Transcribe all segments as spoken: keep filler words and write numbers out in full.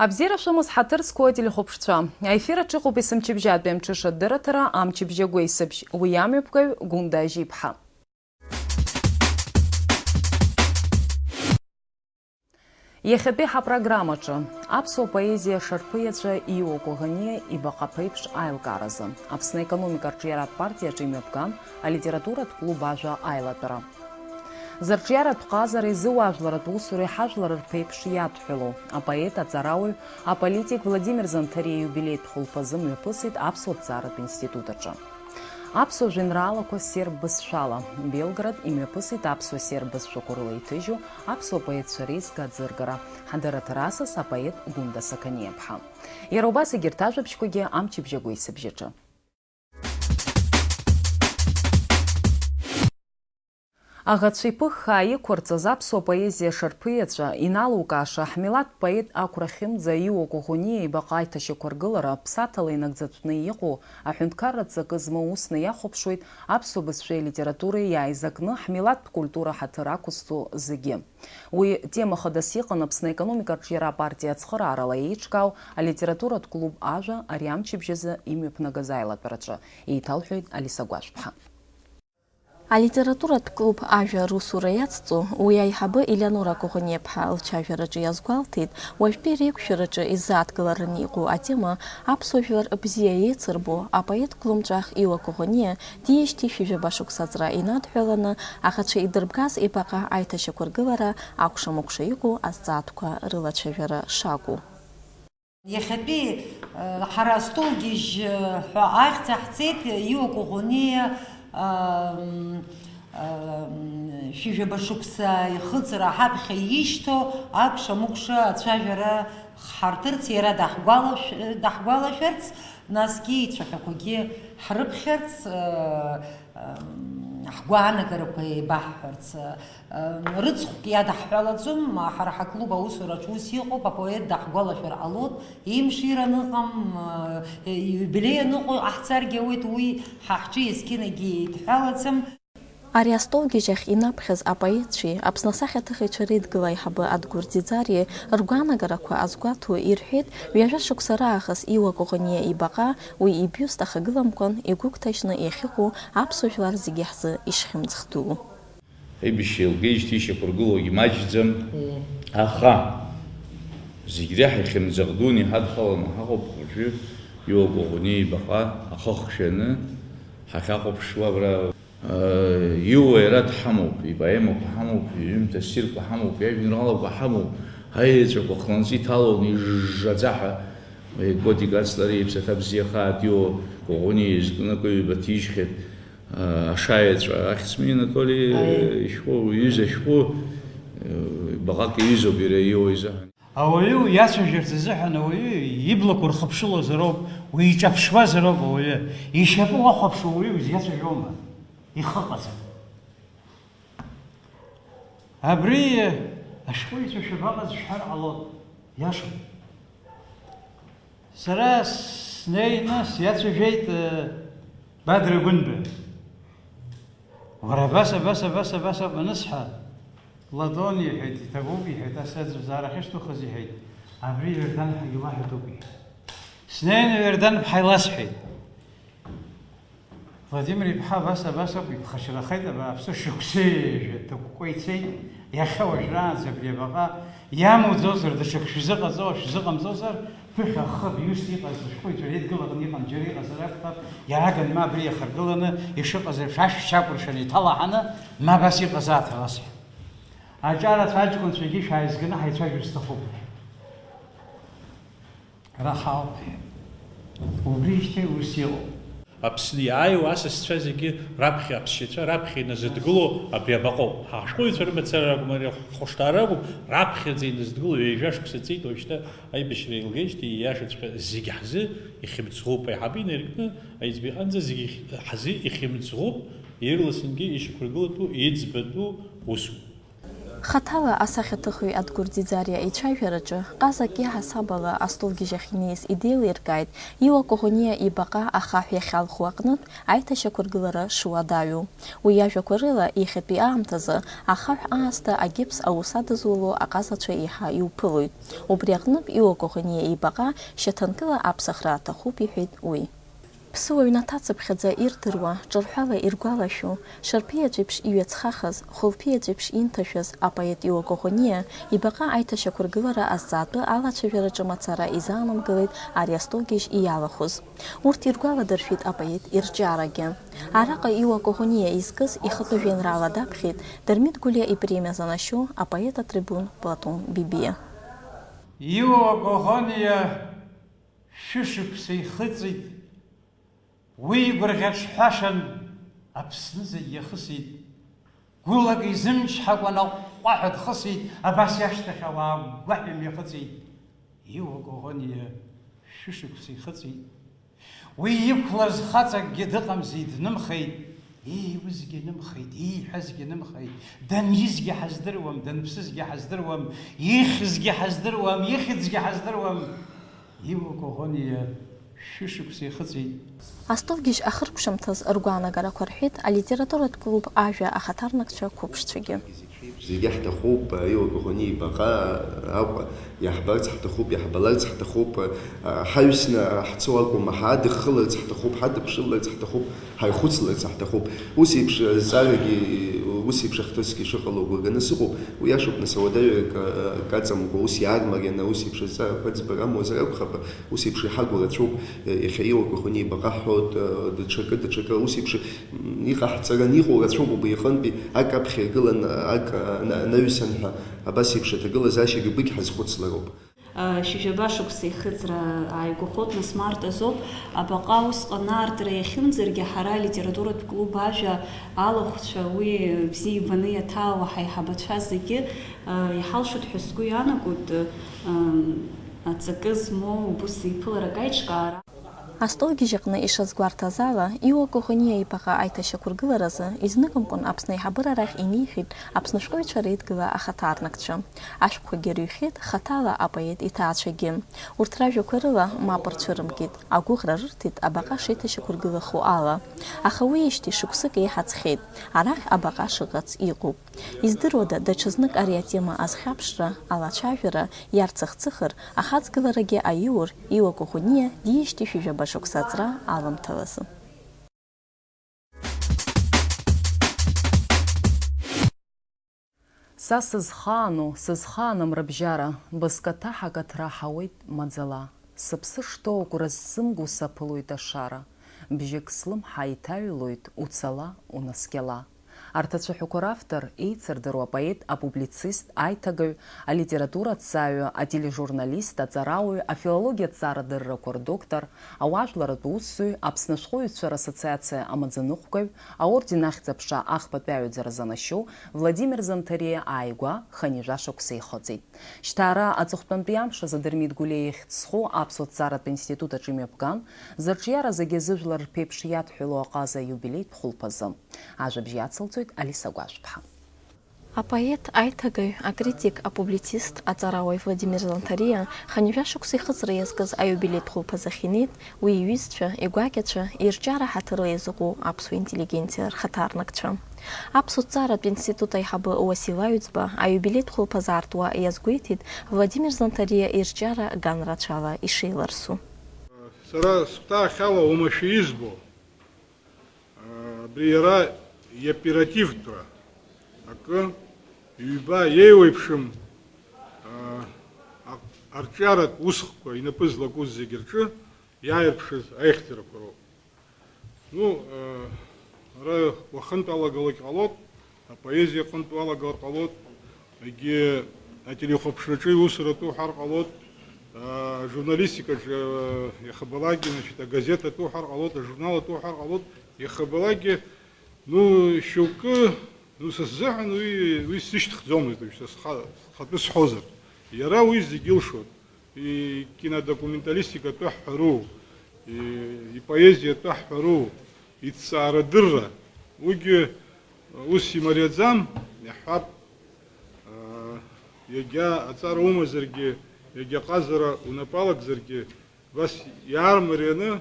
Абзиара шәымаз, ҳаҭыр зқәу ателехәаԥшцәа. Аефир аҿы иҟоуп есымчыбжьатәи амҽыша адырраҭара Амчыбжьа гәеисыбжь. Уи амҩаԥгаҩ Гәында Ажьиԥҳа. Иахьатәи ҳапрограммаҿы аԥсуа поезиа шарԥыиацәа Иуа Коӷониа ибаҟа ԥеиԥш аилкааразы, Аԥсны аекономика арҿиаратә партиаҿы имҩаԥган алитературатә клуб Ажәа аилатәара. Зырҿиаратә ҟазара изы уажәларатә усуреи ҳажәлар рԥеиԥш иадҳәалоу, апоет, аҵарауаҩ, аполитик Владимир Занҭариа ииубилеитә хәылԥазы мҩаԥысит Аԥсуа ҭҵааратә институт аҿы. Аԥсуа жәеинраалақәа серб бызшәала, Белград имҩаԥысит аԥсуа-серб бызшәақәа рыла иҭыжьу аԥсуа поетцәа реизга аӡыргара, ҳадырраҭара асас апоет Гәында Сақаниаԥҳа. Иара убас егьырҭ ажәабжьқәагьы Амчыбжьа гәеисыбжьаҿы. Аӷацәа иԥыххаа иқәырҵаз аԥсуа поезиа шарԥыиацәа иналукааша, ҳмилаҭтә поет Ақәра Хьымӡа Иуа Коӷониа ибаҟа аиҭашьақәыргылара ԥсаҭала инагӡатәны иҟоу аҳәынҭқарратә ҵакы змоу усны иахәаԥшуеит аԥсуа бызшәеи алитературеи иааизакны ҳмилаҭтә культура ҳаҭыр ақәызҵо зегьы. Уи тема хадас иҟан Аԥсны аекономика арҿиара апартиа ацхыраарала еиҿкаау алитературатә клуб Ажәа ари амчыбжь азы имҩаԥнагаз аилатәараҿы, еиҭалҳәеит Алиса Гәажәԥҳа. Алитературатә клуб Ажәа русура иацҵо уи аиҳабы Елеонора Коӷониаԥҳа лцәажәараҿы иазгәалҭеит, уажәтәи реиқәшәараҿы изааҭгылараны иҟоу атема аԥсуа жәлар бзиа еицырбо апоет клумҵәах Иуа Коӷониа диижьҭеи шәи жәаба шықәса аҵра инадҳәаланы, аӷацәа идырбгаз ибаҟа аиҭашьақәыргылара акәша-мыкәша иҟоу азҵаатәқәа рылацәажәара шакәу. Иахьатәи, э, ҳара астолгьежь, э, ҳәа ахьӡ аҳҵеит, Иуа Коӷониа, ам, ам, шәи жәаба шықәса ихыҵра ҳаԥхьа ишьҭоу акәша-мыкәша ацәажәара ҳарҭырц, иара даҳгәалашә-, даҳгәалашәарц, насгьы ицәаҳәақәагьы ҳрыԥхьарц, э, ҳгәаанагарақәа еибаҳҳәарц, рыцхәк иадаҳҳәалаӡом, ҳара ҳаклуб аусураҿ ус иҟоуп, апоет даҳгәалашәар ҟалоит, имшира аныҟам, иубилеи аныҟоу ҟаҳҵаргьы ауеит, уи ҳа ҳҿы есқьынагьы еидҳәалаӡам. Ари астолгьежь ахь инаԥхьаз апоетцәеи Аԥсны асахьаҭыхыҩцәа реидгыла аиҳабы Адгәыр Ӡиӡариеи ргәаанагарақәа азгәаҭо ирҳәеит, ҩажәа шықәса раахыс Иуа Коӷониа ибаҟа, уи ибиуст ахагыламкәан игәыгәҭажьны иахьыҟоу аԥсуа жәлар зегьы ҳзы ишхьымӡӷ ду. Аибашьра еилгеижьҭеи ишьақәыргылогьы маҷӡам, Ыы. Аха зегь реиҳа ихьымӡӷ дуны иҳадҳәаланы ҳаҟоуп уажәы Иуа Коӷониа ибаҟа ахы хшәаны ҳахьахәаԥшуа абра. Иуа иара дҳамоуп, ипоемақәа ҳамоуп, иҩымҭа ссирқәа ҳамоуп, иажәеинраалақәа ҳамоуп, аеҵәақәа хланҵы иҭалон ижжаӡа ҳәа, Котик аҵлара иԥсаҭа бзиахааит, Иуа Коӷониа изкны акы-ҩба ҭижьхьеит, ашаеҵәа, Ахьӡми Анатоли Аиеи. Ишәҟәы, уҩыза шәҟәы, баҟак иҩызоуп иара Иуа изыҳәан. Ауаҩы уи иацәажәарц азыҳәан ауаҩы иблақәа рхыԥшылозароуп, уи иҿаԥшуазароуп ауаҩы, ишьапы уахәаԥшуа уаҩы узиацәажәома? Ихы ҟаҵан. Абри ашәҟәыҩҩцәа шәабаҟаз шәҳәар ҟалоит, иашоуп. Сара снеины сиацәажәеит, э, Бадра Гәынба. Уара абас, абас, абас, абас ауп анысҳәа, Платон иҳәеит, иҭабуп иҳәеит, ас аӡбзаара ахьышьҭухыз иҳәеит, абри Вердан ҳәагьы уаҳәатәуп иҳәеит. Снеины Вердан ԥҳа иласҳәеит. Владимир иԥҳа абас, абас ауп, иԥхашьарахеит, абааԥсы, шықәсеи жәа ҭакәкәа ицеит, иахьа уажәраанӡа абри абаҟа иамуӡозар, даҽак шәзыҟаҵо, шәзыҟамҵозар, ԥыхьа ахы абиуст иҟаз ашәҟәыҩҩцәа реидгылаҟны иҟан, џьара иҟазар акәхап, иааган ма абри иахаргыланы, ишыҟаз еиԥш ашә шьақәыршәаны иҭалаҳаны, ма абас иҟазааит ҳәа ласҳәа. Аҿарацәа аҷкәынцәагьы шәааизганы ҳаицәажәар сҭахуп. Ара ҳауп. Убрижьҭеи ус иҟоуп. Аԥсны иааиуа асасцәа зегьы раԥхьа аԥсшьацәа раԥхьа иназыдгыло абри абаҟоуп. Ҳашәҟәыҩҩцәа рымацара ракәым, ари ахәышҭаара ракәым, раԥхьаӡа иназыдгыло ҩажәа шықәса ҵит, уажәшьҭа аибашьра еилгеижьҭеи ииашаҵәҟьа зегьы ҳзы ихьымӡӷуп, аиҳабы инаиркны аиҵбы иҟанӡа зегьы ҳзы ихьымӡӷуп, ирласынгьы ишьақәыргылатәу, иӡбатәу усуп. Хаҭала асахьаҭыхҩы Адгәыр Ӡиӡариа ицәажәараҿы, ҟазак иаҳасаб ала астолгьежь ахь инеиз идеилиркааит Иуа Коӷониа ибаҟа ахаҳә иахьалху аҟнытә аиҭашьақәыргылара шуадаҩу. Уи иажәақәа рыла, иахьатәи аамҭазы ахаҳә аасҭа агипс аус адызуло аҟазацәа еиҳа иуԥылоит. Убри аҟнытә Иуа Коӷониа ибаҟа шьаҭанкыла аԥсахра аҭахуп, иҳәеит уи. Ԥсыуа ҩнаҭацыԥхьаӡа ирдыруа, ҿырҳәала иргәалашәо, шарԥиаҵәеиԥш иҩацхахаз, хәылԥиаҵәеиԥш инҭашәаз апоет Иуа Коӷониа ибаҟа аиҭашьақәыргылара азҵаатәы алацәажәараҿы мацара изаанамгылеит ари астолгьежь иалахәыз. Урҭ иргәаладыршәеит апоет ирҿиарагьы. Араҟа Иуа Коӷониа изкыз ихатәы жәеинраала даԥхьеит Дырмит Гәлиа ипремиа занашьоу апоет атрибун Платон Бибиа. Иуа Коӷониа шәышықәса ихыҵит. Уи игәырӷьаҿҳәашан Аԥсны зегь иахысит. Гәылак изымчҳакәа наҟәҟәаҳәа дхысит, абас иашьҭахь ауаа гәгәаҳәа имҩахыҵит. Иуа Коӷониа шәышықәса ихыҵит. Уи иқәлаз хаҵакгьы дыҟамзи, днымхеит. Ииузгьы нымхеит, ииҳәазгьы нымхеит. Данизгьы ҳаздыруам, данԥсызгьы ҳаздыруам, ихьызгьы ҳаздыруам, ихьӡгьы ҳаздыруам. Иуа Коӷониа шәышықәса ихыҵит. Астолгьежь ахыркәшамҭаз ргәаанагарақәа рҳәеит алитературатә клуб Ажәа ахаҭарнакцәа қәыԥшцәагьы. Зегьы ҳҭахуп, Иуа Коӷониа ибаҟа Аҟәа иаҳбарц ҳҭахуп, иаҳбаларц ҳҭахуп, ҳаҩсны ҳцо акәым, ҳадыххыларц ҳҭахуп, ҳадыԥшыларц ҳҭахуп, ҳаихәыцларц ҳҭахуп. Ус еиԥш зҵаарагьы, ус еиԥш ахҭысгьы шыҟало агәра ганы сыҟоуп. Уи иашоуп, нас, ауадаҩрак, а, акаҵамкәа, ус иаармарианы, ус еиԥш азҵаарақәа аӡбара амуазар акәхап, ус еиԥш иҳагу рацәоуп, иахьа Иуа Коӷониа ибаҟа ҳҳәоит, а, даҽакы, даҽакы, ус еиԥш, м, иҟаҳҵараны иҟоу рацәоуп, убри иҟынтәи ак аԥхьа иргылан, ак, а, на-, анаҩсан ҳәа, абас еиԥш аҭагылазаашьагьы убригь ҳазхәыцлароуп. Шьыжьаба шықәса ихыҵра ааигәахоит, нас март азоуп. Абаҟа усҟан аартра иахьымӡаргьы, ҳара алитературатә клуб Ажәа алахәцәа уи бзиа ибаны иаҭаауа ҳаиҳабацәа зегьы иҳалшоит ҳәа сгәы иаанагоит, аҵакы змоу убыс еиԥыларак аиҿкаара. Астолгьежь аҟны ишазгәарҭаз ала, Иуа Коӷониа ибаҟа аиҭашьақәыргыларазы изныкымкәан Аԥсны аиҳабыра рахь инеихьеит Аԥсны ашәҟәыҩҩцәа реидгыла ахаҭарнакцәа. Ашәҟәқәагьы рыҩхьеит хаҭала апоет иҭаацәагьы. Урҭ ражәақәа рыла мап рцәырымкит, агәыӷра рырҭеит абаҟа шеиҭашьақәыргылахо ала. Аха уиижьҭеи шықәсык еиҳа ҵхьеит, арахь абаҟа шыҟац иҟоуп. Издыруада, даҽазнык ари атема азхьаԥшра, алацәажәара иарцыхцыхыр, ахаҵгыларагьы аиур, Иуа Коӷониа диижьҭеи шәи жәаба шықәса аҵра аламҭалазы. Са сызхаану, сызхааным рыбжьара, бызкаҭа ҳакаҭра ҳауеит маӡала. Сыԥсы шҭоу агәра сзымго саԥылоит ашара, бжьык слымҳа иҭаҩлоит, уцала, унаскьала. Арҭ ацәаҳәақәа равтор, еицырдыруа апоет, апублицист, аиҭагаҩ, алитератураҭҵааҩы, атележурналист, аҵарауаҩ, афилологиа ҭҵаарадыррақәа рдоктор, ауаажәларатә усзуҩ, Аԥсны ашәҟәыҩҩцәа рассоциациа амаӡаныҟәгаҩ, аорден Ахьӡ-аԥша ахԥатәи аҩаӡара занашьоу Владимир Занҭариа ааигәа хынҩажәа шықәса ихыҵит. Шьҭа ара аҵыхәтәантәи амш азы Дырмит Гәлиа ихьӡ зху Аԥсуа ҭҵааратә институт аҿы имҩаԥган, зырҿиара зегьы зыжәлар рԥеиԥш иадҳәалоу аҟаза иубилеитә хәылԥазы. Ажәабжь иацылҵоит Алиса Гәажәԥҳа. Апоет, аиҭагаҩ, акритик, апублицист, аҵарауаҩ Владимир Занҭариа хынҩажәа шықәса ихыҵра иазкыз аиубилеитә хәылԥазы ахь инеит уи иҩызцәа, игәакьацәа, ирҿиара ҳаҭырла иазыҟоу аԥсуа интеллигенциа рхаҭарнакцәа. Аԥсуа ҭҵааратә институт аиҳабы Уасил Аҩӡба аиубилеитә хәылԥазы аартуа иазгәеиҭеит Владимир Занҭариа ирҿиара ган рацәала ишеиларсу. Сара схәҭаахьала уамашәа избо, абри иара иоперативтәра акы, ҩба иеиуеиԥшым, а, а, арҿиаратә усхкқәа инапы злакыз зегьы рҿы иааирԥшыз аихьӡарақәа роуп. Ну, э, ара уахынтә алагалак ҟалоит, апоезиа аҟынтә уалагалар ҟалоит, егьи ателехәаԥшраҿы иусуратә уҳәар ҟалоит, ажурналистикаҿы, э, иахьабалакгьы, значит, агазеҭатә уҳәар ҟалоит, ажурналатә уҳәар ҟалоит, иахьабалакгьы, ну, шьоукы, ну, са сзыҳәан уи, уи сзышьҭыхӡомызт, уажәшьҭа сха-, схатәы сҳәозар. Иара уи зегьы илшоит. Икинодокументалистикатәы ҳҳәару, и-, ипоезиатәы ҳҳәару, иҭҵаарадырра, уигьы ус имариаӡам, иаҳҳәап, Иагьа аҵара умазаргьы, иагьа аҟазара унапы алагӡаргьы, абас иаармарианы, а,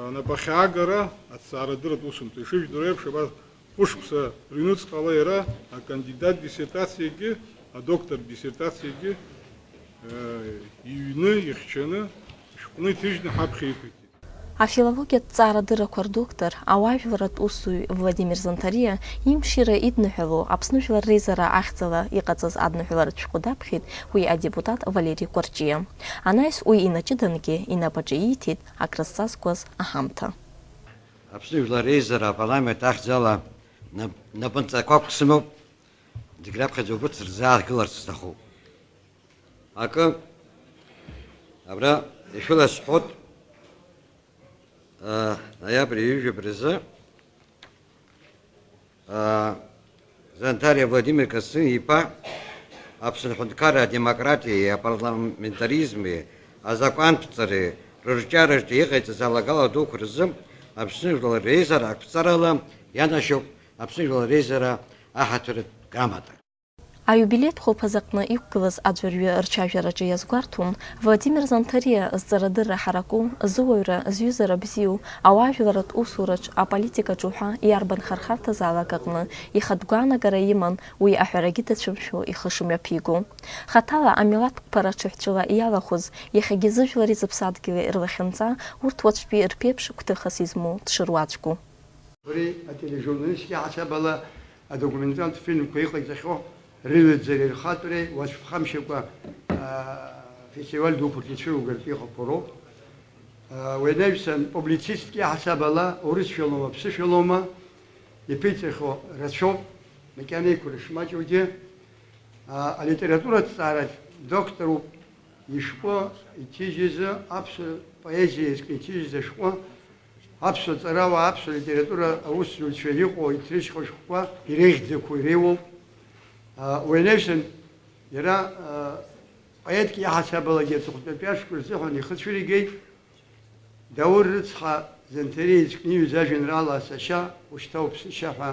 анапахьаагара, аҭҵаарадырратә усумҭа ишыжәдыруа еиԥш, абас хәышықәса рыҩнуҵҟала иара акандидат диссертациагьы, адоктор диссертациагьы, а, иҩны, ихьчаны, ишәҟәны иҭыжьны ҳаԥхьа иқәиҭ. Афилологиатә ҭҵаарадыррақәа рдоктор, ауаажәларратә усзуҩ Владимир Занҭариа имшира идныҳәало Аԥсны Жәлар Реизара ахьӡала иҟаҵаз адныҳәаларатә шәҟәы даԥхьеит уи адепутат Валери Кәарҷиа. Анаҩс уи инаҷыдангьы инапаҿы ииҭеит акрызҵазкуаз аҳамҭа. Аԥсны Жәлар Реизара апарламент ахьӡала нап-, напынҵақәак сымоуп, зегь раԥхьаӡа убырҭ сырзааҭгыларц сҭахуп. Акы, абра ишәыласҳәоит, аа, ноиабр ҩажәи жәаба рзы, аа, Занҭариа Владимир Кацин-иԥа Аԥсны аҳәынҭқарра адемократиеи апарламентаризми азакәанԥҵареи рырҿиараҿы иҟаиҵаз алагала дуқәа рзы Аԥсны Жәлар Реизара ақәҵарала ианашьоуп Аԥсны Жәлар Реизара аҳаҭыртә грамота. Аиубилеитә хәылԥазы аҟны иқәгылаз аӡәырҩы рцәажәараҿы иазгәарҭон, Владимир Занҭариа зҵарадырра ҳараку, зыуаҩра, зҩызара бзиоу, ауаажәларратә усураҿ, аполитикаҿ уҳәа иарбан хархарҭазаалак аҟны ихатә гәаанагара иман, уи аҳәарагьы дацәымшәо ихы шымҩаԥиго. Хаҭала амилаҭ қәԥара ҽыҳәҵәыла иалахәыз, иахьагьы зыжәлари зыԥсадгьыли рлахьынҵа, урҭ уаҵәтәи рԥеиԥш гәҭыхас измоу дшыруаӡәку. Убри атележурналистики аҳасабала адокументалтә фильмқәа иҟаиҵахьоу рыҩаӡареи рхатәреи уацәԥхамшьакәа, аа, фестиваль дуқәак ицәырылгартә иҟақәоу роуп. Аа, уи анаҩсан публицистики аҳасабала урысшәалоума, аԥсышәалоума иԥиҵахьоу рацәоуп, макьана еиқәра шмаҷугьы. Аа, алитературатә ҭҵаараҿ доктор Ишәҟәы иҭижьыз, аԥсуа поезиа иазкны иҭижьыз ашәҟәы, аԥсуа ҵарауаа, аԥсуа литература аусзуҩцәа иҟоу иҭрыжьхьоу ашәҟәқәа иреиӷьӡақәоу иреиуоуп. А, уи анаҩсан, иара, а, поетк иаҳасабалагьы аҵыхәтәантәи ашәқәа рзыҳәан ихы цәыригеит. Даур рыцҳа, Занҭариа изкны иҩыз ажәеинраала Сашьа, ушьҭа уԥсышьа ҳәа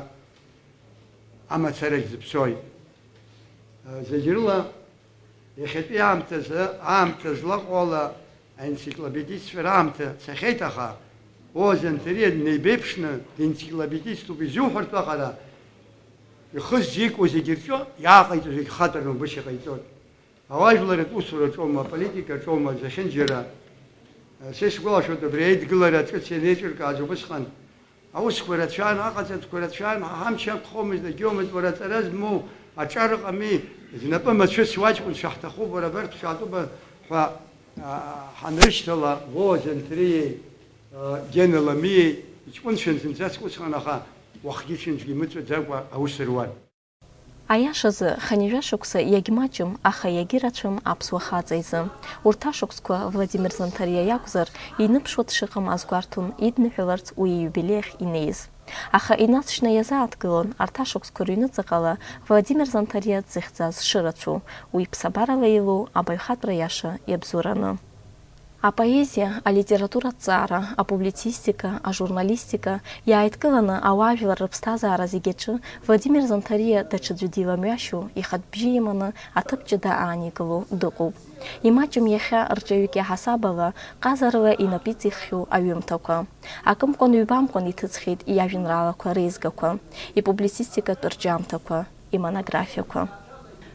амацараҿ зыԥсои. Зегьрыла, иахьатәи аамҭазы, аамҭа злаҟоу ала аенциклопедистцәа раамҭа цахьеит, аха, о, Занҭариа днеибеиԥшны денциклопедиступ изиуҳәартә аҟара, ихы ззикуа зегьы рҿы иааҟаиҵо зегь хатәаны убыс иҟаиҵоит. Ауаажәларратә усураҿоума, аполитикаҿоума, зехьынџьара, э, са исгәалашәоит, абри аидгылара ҿыц ианеиҿыркааз убысҟан аусқәа рацәан, аҟаҵатәқәа рацәан, ҳа ҳамч ақәхомызт, егьиумызт, уара аҵара змоу аҿар ыҟами, знапы мацәысуа аҷкәынцәа ҳҭахуп, уара абарҭ шаатәуба ҳәа, а, ҳанрышьҭала, Вова Занҭариеи, а, Гена Ламиеи иҷкәынцәан зынӡаск усҟан, аха уахгьы-ҽынгьы имыҵәаӡакәа аус руан. Аиашазы, хынҩажәа шықәса иагьмаҷым, аха иагьырацәам аԥсуа хаҵа изы. Урҭ ашықәсқәа Владимир Занҭариа иакәзар, иныԥшуа дшыҟам азгәарҭон идныҳәаларц уи ииубилеи ахь инеиз. Аха инаҵшьны иазааҭгылон арҭ ашықәсқәа рыҩныҵаҟала Владимир Занҭариа дзыхьӡаз шырацәоу, уи ԥсабарала илоу абаҩхатәра иаша иабзоураны. Апоезиа, алитератураҭҵаара, апублицистика, ажурналистика, иааидкыланы ауаажәлар рыԥсҭазаара зегьы аҿы Владимир Занҭариа даҽаӡәы диламҩашьо, ихатә бжьы иманы аҭыԥ ҷыда ааникыло дыҟоуп. Имаҷым иахьа рҿаҩык иаҳасабала, ҟазарала инапы иҵиххьоу аҩымҭақәа. Акымкәан-ҩбамкәан иҭыҵхьеит иажәеинраалақәа реизгақәа, ипублицистикатә рҿиамҭақәа, имонографиақәа.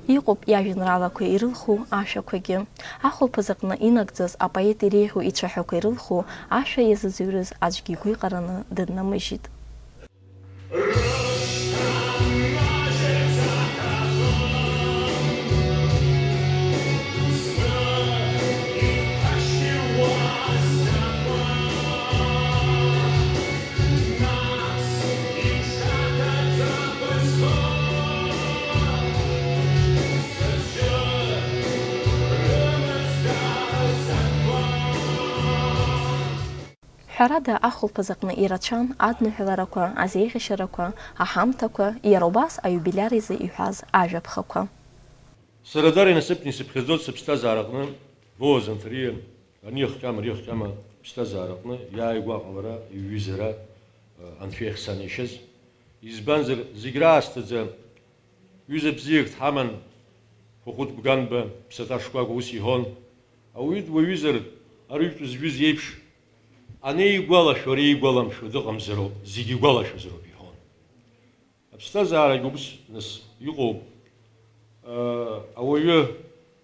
Иҟоуп иажәеинраалақәа ирылху ашәақәагьы. Ахәылԥаз аҟны инагӡаз апоет иреиӷьу ицәаҳәақәа ирылху ашәа иазыӡырҩыз аӡәгьы игәы иҟараны дыннамыжьит. Ҳәарада, ахәылԥаз аҟны ирацәан адныҳәаларақәа, азеиӷьашьарақәа, аҳамҭақәа, иара убас аиубилиар изы иҳәаз ажәаԥхақәа. Сара даара инасыԥны исыԥхьаӡоит сыԥсҭазаараҟны, Вова Занҭариа, ани ахҟьама, ари ахҟьама ԥсҭазаараҟны иааигәа аҟалара, иҩызара, анцәа иахь санишьаз. Избанзар, зегь раасҭаӡа ҩыза бзиак дҳаман, Хәыхәыт Гәганба ԥсаҭа шкәакәа ус иҳәон, ауаҩы дуаҩызар, арыжәтә зҩыз иеиԥш, анеигәалашәо, реигәаламшәо дыҟамзароуп, зегьы игәалашәозароуп иҳәон. Аԥсҭазаарагь убыс, нас, иҟоуп. Ауаҩы,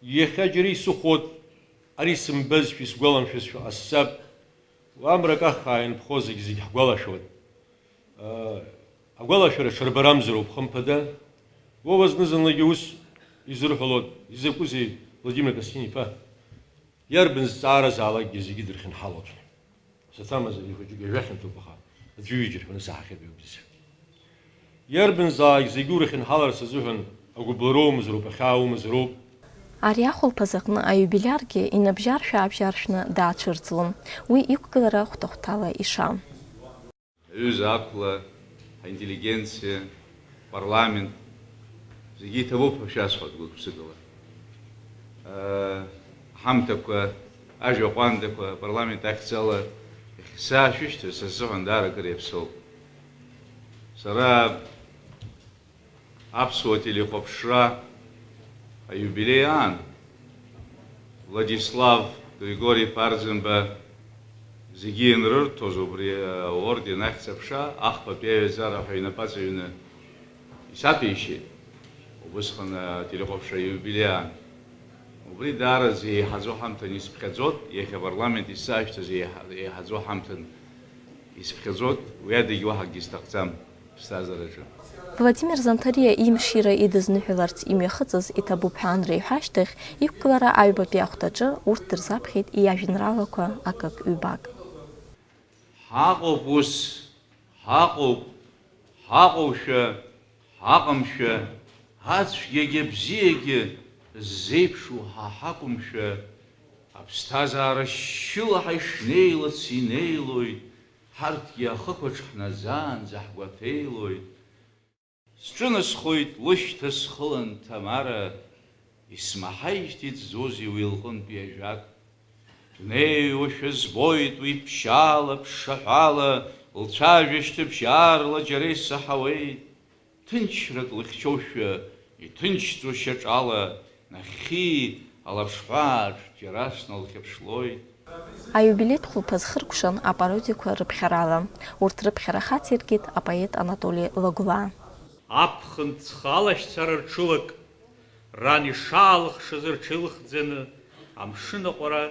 иахьа џьара исыхәот, ари сымбазшәа, исгәаламшәазшәа ҟасҵап, уа амра каххаа ианԥхо зегь-зегь ҳгәалашәоит. Агәалашәара ҽырбарамзароуп, хымԥада, уа уазны-зынлагьы ус изырҳәалот, изакәызеи, Владимир Костин-иԥа? Иарбан зҵааразаалакгьы зегьы дырхьынҳалоит. Саҭамазар ихәыҷык ҩажәа хьанҭоуп, аха аӡәы ҩыџьа рҳәоны саҳахьеит уи убзиа. Иарбанзаалак зегьы урхьынҳаларц азыҳәан агәыбылра умазароуп, ахьаа умазароуп. Ари ахәылԥаз аҟны аиубилиаргьы инабжьаршә-аабжьаршәны даацәырҵлон, уи иқәгылара хәҭа-хәҭала ишам. Аҩыза ақәла, ҳинтеллигенциа, парламент, зегьы иҭабуп ҳәа шәасҳәоит гәык-ԥсыкала. Ҳамҭақәа, ажәа ҟәандақәа, апарламент ахьӡала иахьсаашәышьҭыз са сзыҳәан даара акыр иаԥсоуп. Сара аԥсуа телехәаԥшра аиубилеи аан, Владислав Григори-иԥа Арӡынба зегьы ианрырҭоз убри аорден ахьӡ-аԥша, ахԥатәи аҩаӡара ҳәа инапаҵаҩны исаҭәеишьеит, убысҟан ателехәаԥшра аиубилеи аан. Убри даараӡа еиҳаӡоу ҳамҭан исыԥхьаӡоит, иахьа апарламент исзаашьҭыз еиҳа-, еиҳаӡоу ҳамҭан исыԥхьаӡоит, уи адагьы уаҳа акгьы сҭахӡам. Ԥсҭазаараҿы. Владимир Занҭариа имшира идызныҳәаларц имҩахыҵыз иҭабуп ҳәа анреиҳәа ашьҭахь, иқәгылара аҩбатәи ахәҭаҿы урҭ дырзаԥхьеит иажәеинраалақәа акык-ҩбак. Ҳаҟоуп ус, ҳаҟоуп, ҳаҟоушәа, ҳаҟамшәа, ацәгьагьы абзиагьы ззеиԥшу ҳа ҳакәымшәа, аԥсҭазаара шьшьылаҳа ишнеилац инеилоит, ҳарҭгьы ахықәаҿ ҳнаӡаанӡа ҳгәаҭеилоит. Сҿынасхоит лышьҭа схылан Ҭамара, исмаҳаижьҭеи иҵӡозеи уи лҟынтәи ажәак. Днеиуашәа збоит уи ԥшьаала, ԥшаҳәала, лцәажәашьҭыбжь аарла џьара исаҳауеит. Ҭынчрак лыхьчошәа, иҭынчӡо шьаҿала, нахьхьи алаԥшҳәааҿ џьара сналхьыԥшлоит. Аиубилеитә хәылԥаз хыркәшан апародиақәа рыԥхьарала. Урҭ рыԥхьара хациркит апоет Анатоли Лагәлаа. Аԥхын ҵхы алашьцара рҽылак, ран ишаалыхшаз рҽеилыхӡаны, амшын аҟәара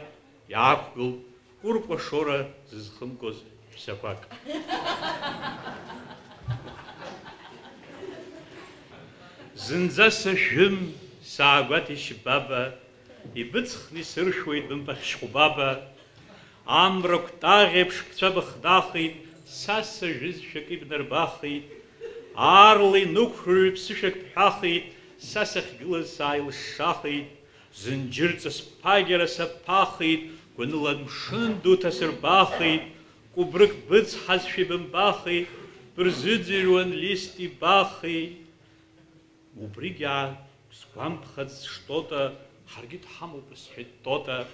иаақәгылт кәыркәашора зызхымгоз ҳәсақәак. Зынӡа сашәым, саагәаҭеишь баба, ибыҵхны исыршәуеит бымпахь шьхәбаба. Амра кәтаӷь еиԥш бцәа быхнахит, са сажәызшәа акы ибнарбахит. Аарла инықәырҩ ԥсышәак бҳәахит, са сахьгылаз сааилышшахит. Зынџьыр ҵыс ԥагьара саԥахит, гәаныла мшын ду ҭасырбахит, кәыбрык быцҳазшәа ибымбахит, бырзыӡырҩуан лист ибахит. Убригь аа, сгәамԥхац, Штота, ҳаргьы дҳамоуп, сҳәеит Тота.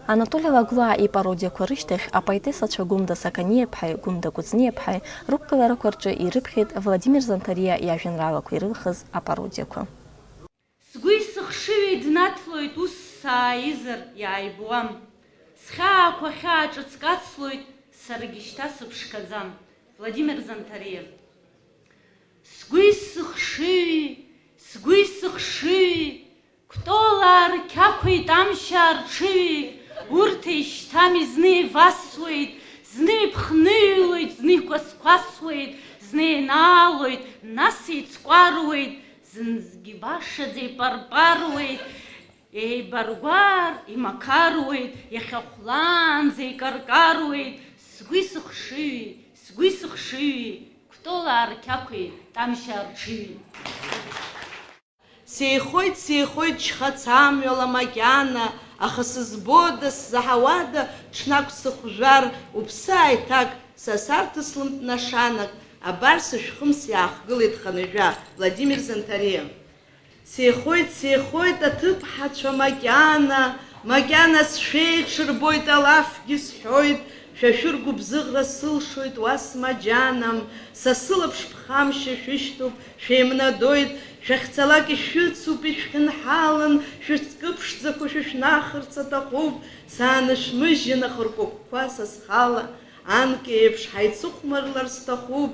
Анатоли Лагәлаа ипародиақәа рышьҭахь апоетессацәа Гәында Сақаниаԥҳаи Гәында Кәыҵниаԥҳаи рықәгыларақәа рҿы ирыԥхьеит Владимир Занҭариа иажәеинраалақәа ирылхыз апародиақәа. Сгәи сыхшыҩи днаҭлоит, ус сааизар иааибуам. Схьаақәа хьаа ҿыцк ацлоит, саргьы шьҭа сыԥшқаӡам. Владимир Занҭариа. Сгәи сыхшыҩи, сгәи сыхшыҩи, Кәтолаа рқьақәеит, амшьаа рҽыҩеит, урҭ еишьҭами, зны еивасуеит, зны иԥхныҩлоит, зны икәасқәасуеит, зны еинаалоит, нас еицкәаруеит, зынӡгьы башаӡа ипарпаруеит, еибаргәаар имақаруеит, иахьахәлаанӡа икаркаруеит, сгәи сыхшыҩи, сгәи сыхшыҩи, Кәтолаа рқьақәеи, Тамшьаа рҽыҩи. Сеихоит, сеихоит шьхац амҩала макьана, аха сызбода, сзаҳауада, ҽнак сыхәжәар, уԥсы ааиҭак, са сарҭыслымт нашанак, абар сышәхымс иаахгылеит хынҩажәа, Владимир Занҭариа. Сеихоит, сеихоит аҭыԥҳацәа макьана, макьана сшәеи ҽырбоит, алафгьы сҳәоит, шәа шәыргәыбзыӷра сылшоит, уа смаџьанам, са сылаԥш ԥхамшьа шәышьҭоуп, шәеимнадоит, Шәахьцалак ишәыцуп, ишәхьынҳалан, шәыҵкы ԥшӡақәа шәышәнахырц аҭахуп, саанышәмыжьын ахыркәакәқәа са схала, анкьа еиԥш ҳаицыхәмарлар сҭахуп.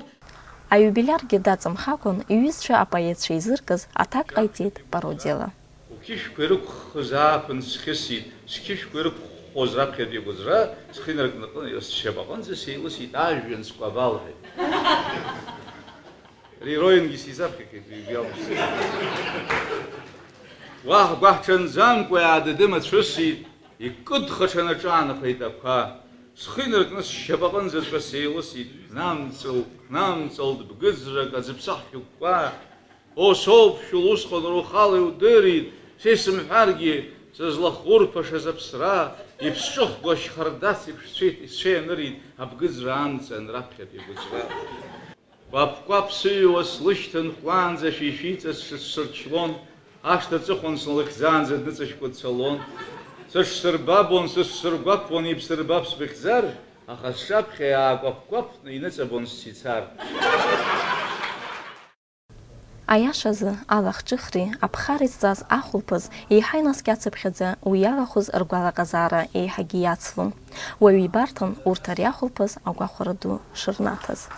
Аиубилиаргьы даҵамхакәан, иҩызцәа апоетцәа еизыркыз аҭак ҟаиҵеит пародиала. Уқьышәқәа ирықәххыз ааԥын схьысит, сқьышәқәа ирықәххоз раԥхьатәи агәыӡра, схы инаркны сшьапаҟынӡа сеилысит, ажәҩан скәабалҳәеит. Ари Роингьы сизаԥхьахьеит, уи иалҵ. Уаҳа гәаҳҽанӡамкәа иаадыдымацәысит, икыдхаҽаны аҿаанахеит ақәа. Схы инаркны сшьапаҟынӡаҵәҟьа сеилысит, кнамҵыл, кнамҵылт бгыӡрак аӡыԥсахшәыкәкәа. О, соуԥшәыл, усҟан уара ухала иудырит, са исымҳәаргьы, сызлахурԥашаз аԥсра, иԥсҿыхго ашьхардац иԥшцәеит, исцәеинырит абгыӡра амҵан раԥхьатәи агәыӡра. Кәаԥ-кәаԥ сыҩуа слышьҭан хәлаанӡа шәишәиҵас сыҽсырчлон, ашҭа аҵыхәан слыхьӡаанӡа дныҵашәкәа дцалон. Сыҽсырбабуан, сыҽсыргәаԥуан, ибсырбап сбыхьӡар, аха сҿаԥхьа иаакәаԥ-кәаԥны иныҵабон сцицар. Аиашазы, алахҿыхреи аԥхареи зҵаз ахәылԥаз еиҳа инаскьацыԥхьаӡа уи иалахәыз ргәалаҟазаара еиҳагьы иацлон. Уаҩы ибарҭан урҭ ари ахәылԥаз агәахәара ду шырнаҭаз.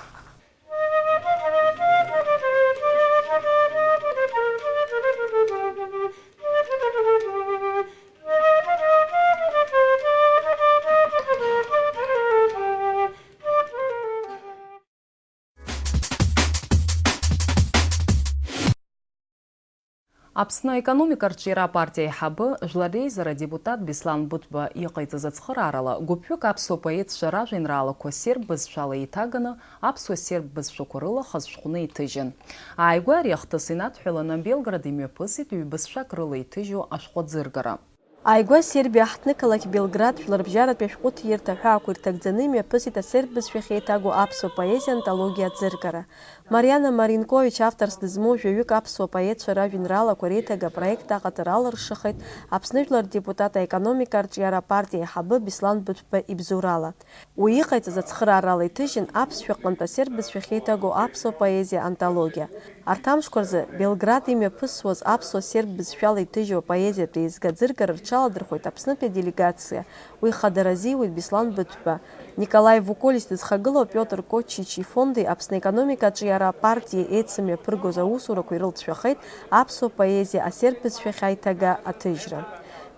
Аԥсны аекономика арҿиара апартиа аиҳабы, Жәлар Реизара адепутат Беслан Быҭәба иҟаиҵаз ацхыраарала, гәыԥҩык аԥсуа поетцәа ражәеинраалақәа серб бызшәала еиҭаганы, аԥсуа-серб бызшәақәа рыла хаз шәҟәны иҭыжьын. Ааигәа ари ахҭыс инадҳәаланы Белград имҩаԥысит ҩбызшәак рыла иҭыжьу ашәҟәы аӡыргара. Ааигәа Сербиа аҳҭнықалақь Белград жәларбжьаратәи ашәҟәыҭирҭа аҳәаақәа ирҭагӡаны имҩаԥысит асерб бызшәахь еиҭагоу аԥсуа поезиа антологиа аӡыргара. Мариана Маринкович авторс дызмоу жәаҩык аԥсуа поетцәа ражәеинраалақәа реиҭага апроект аҟаҵара алыршахеит Аԥсны жәлар рдепутат аекономика арҿиара апартиа аиҳабы Беслан Быҭәба ибзоурала. Уи иҟаиҵаз ацхыраарала иҭыжьын аԥсшәа аҟынтә асерб бызшәахь еиҭагоу аԥсуа поезиа антологиа. Арҭ амшқәа рзы Белград имҩаԥысуаз аԥсуа-серб бызшәала иҭыжьу апоезиатә еизга аӡыргара рҽаладырхәеит Аԥснытәи аделегациа, уи хадара азиуеит Беслан Быҭәба, Николаи Вуколис дызхагылоу Пиотр Кочичи ифонди Аԥсны аекономика аҿиара апартиеи еицымҩаԥыргоз аусурақәеи рылҵшәахеит аԥсуа поезиа асерб бызшәахь аиҭага аҭыжьра.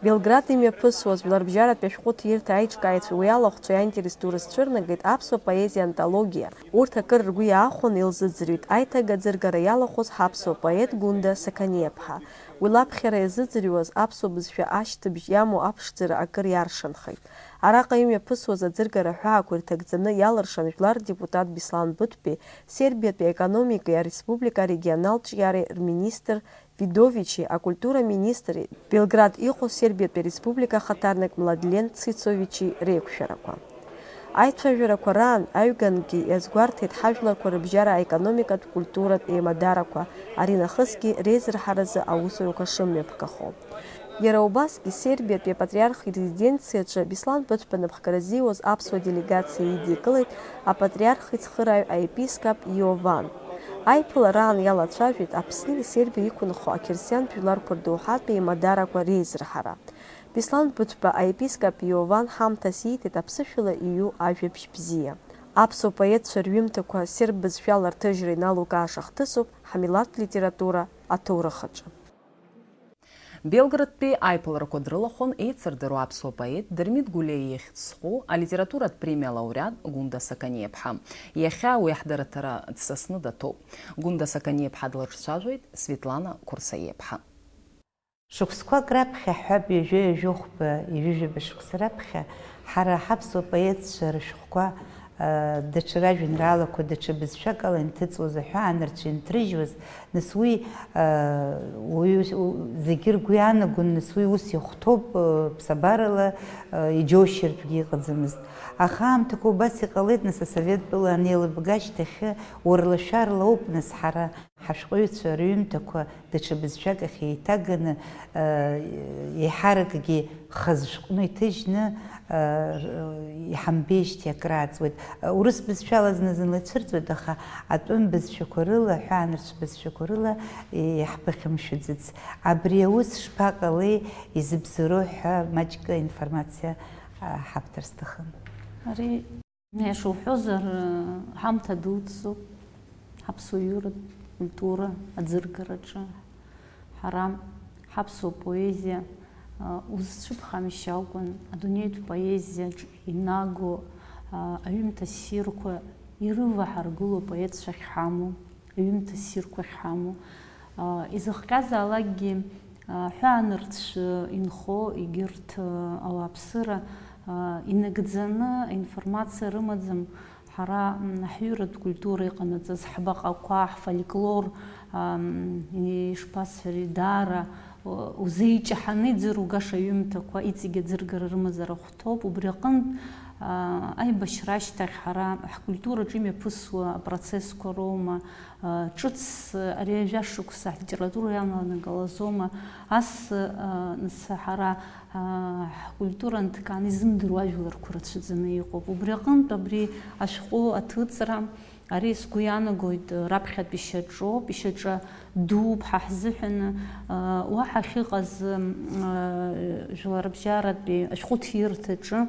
Белград имҩаԥысуаз жәларбжьаратәи ашәҟәыҭирҭа аиҿкааҩцәеи уи алахәцәеи аинтерес ду рызцәырнагеит аԥсуа поезиа антологиа. Урҭ акыр ргәы иаахәаны илзыӡырҩит аиҭага аӡыргара иалахәыз ҳаԥсуа поет Гәында Сақаниаԥҳа. Уи лаԥхьара иазыӡырҩуаз аԥсуа бызшәа ашьҭыбжь иамоу аԥшӡара акыр иаршанхеит. Араҟа имҩаԥысуаз аӡыргара аҳәаақәа ирҭагӡаны иалыршан жәлар рдепутат Беслан Быҭәбеи, Сербиатәи аекономикеи ареспублика арегионалтә ҿиареи рминистр Видовичи, акультура министри, Белград иҟоу Сербиатәи ареспублика ахаҭарнак Младлен Цицовичи реиқәшәарақәа. Аицәажәарақәа раан аҩгангьы иазгәарҭеит ҳажәларқәа рыбжьара аекономикатә, культуратә еимадарақәа, ари нахысгьы реизырҳаразы аусурақәа шымҩаԥгахо. Иара убасгьы Сербиатәи апатриарх ирезиденциаҿы Беслан Быҭәба напхгара зиуаз аԥсуа делегациа идикылеит апатриарх ицхырааҩ аепископ Иован. Аиԥылараан иалацәажәеит Аԥсни Сербиа иқәынхо ақьырсиантә жәларқәа рдоуҳатә еимадарақәа реизырҳара. Беслан Быҭәба аепископ Иован ҳамҭас ииҭеит аԥсышәала иҩу ажәабжь бзиа. Аԥсуа поетцәа рҩымҭақәа серб бызшәала рҭыжьра иналукааша хҭысуп ҳмилаҭ литература аҭоурых аҿы. Белградтәи аиԥыларақәа дрылахәын еицырдыруа аԥсуа поет Дырмит Гәлиа ихьӡ зху алитературатә премиа алауреат Гәында Саканиаԥҳа. Иахьа уи ҳдырраҭара дсасны даҭоуп. Гәында Саканиаԥҳа длырҿцәажәоит Светлана Қәырсаиаԥҳа. Шықәсқәак раԥхьа ҳҳәап, ҩажәа, ҩажәохәба, ҩажәижәаба шықәса раԥхьа ҳара ҳаԥсуа поетцәа рышәҟәқәа, а, даҽа ражәеинраалақәа даҽа бызшәак ала инҭыҵуаз, аҳәаанырцә инҭрыжьуаз, нас уи, а, уаҩы, у-, зегьы ргәы иаанагон, нас уи ус иахәҭоуп, а, ԥсабарала, а, иџьоушьартәгьы иҟаӡамызт. Аха аамҭақәа убас иҟалеит, нас асовет тәыла анеилыбга ашьҭахьы, уарлашәарла ауп, нас ҳара ҳашәҟәыҩҩцәа рҩымҭақәа даҽа бызшәак ахь еиҭаганы, еиҳаракгьы хазы шәҟәны иҭыжьны, э, иҳамбеижьҭеи акрааҵуеит. Урыс бызшәала зны-зынла ицәырҵуеит, аха атәым бызшәақәа рыла, аҳәаанырцә бызшәақәа рыла иаҳԥыхьамшәаӡац. Абри аус шԥаҟалеи, изыбзоуроу ҳәа маҷк аинформациа, а, ҳабҭар сҭахын. Ари, ишуҳәозар, ҳамҭа дуӡӡоуп ҳаԥсуа иуратә культура аӡыргараҿы. Ҳара ҳаԥсуа поезиа, а, узцәыԥхамшьа акәын, адунеитә поезиаҿ инаго, а, аҩымҭа ссирқәа ирываҳаргыло апоетцәа ахьҳамоу, аҩымҭа ссирқәа ахьҳамоу. А, изыхҟьазаалакгьы, а, аҳәаанырцә инхо егьырҭ, а, ауааԥсыра, а, инагӡаны аинформациа рымаӡам. Ҳара, м, ҳҩыратә культура иҟанаҵаз, ҳбаҟақәа, ҳфольклор, ам, ишԥасҳәари, даара, у-, узеиҷаҳаны иӡыругаша аҩымҭақәа иҵегь аӡыргара рымазар ахәҭоуп. Убри аҟынтә, а, аибашьра ашьҭахь ҳара ҳкультураҿы имҩаԥысуа апроцессқәа роума, а, ҿыц, ари ажәа шықәса ҳлитература иаланагалазома, ас, а, нас ҳара Аа, ҳкультура нҭкааны изымдыруа ажәларқәа рацәаӡаны иҟоуп. Убри аҟынтә абри ашәҟәы аҭыҵра, ари сгәы иаанагоит, раԥхьатәи шьаҿоуп, ишьаҿа дууп ҳа ҳзыҳәаны, аа, уа ҳахьыҟаз, м, аа, жәларбжьаратәи ашәҟәыҭирҭаҿы,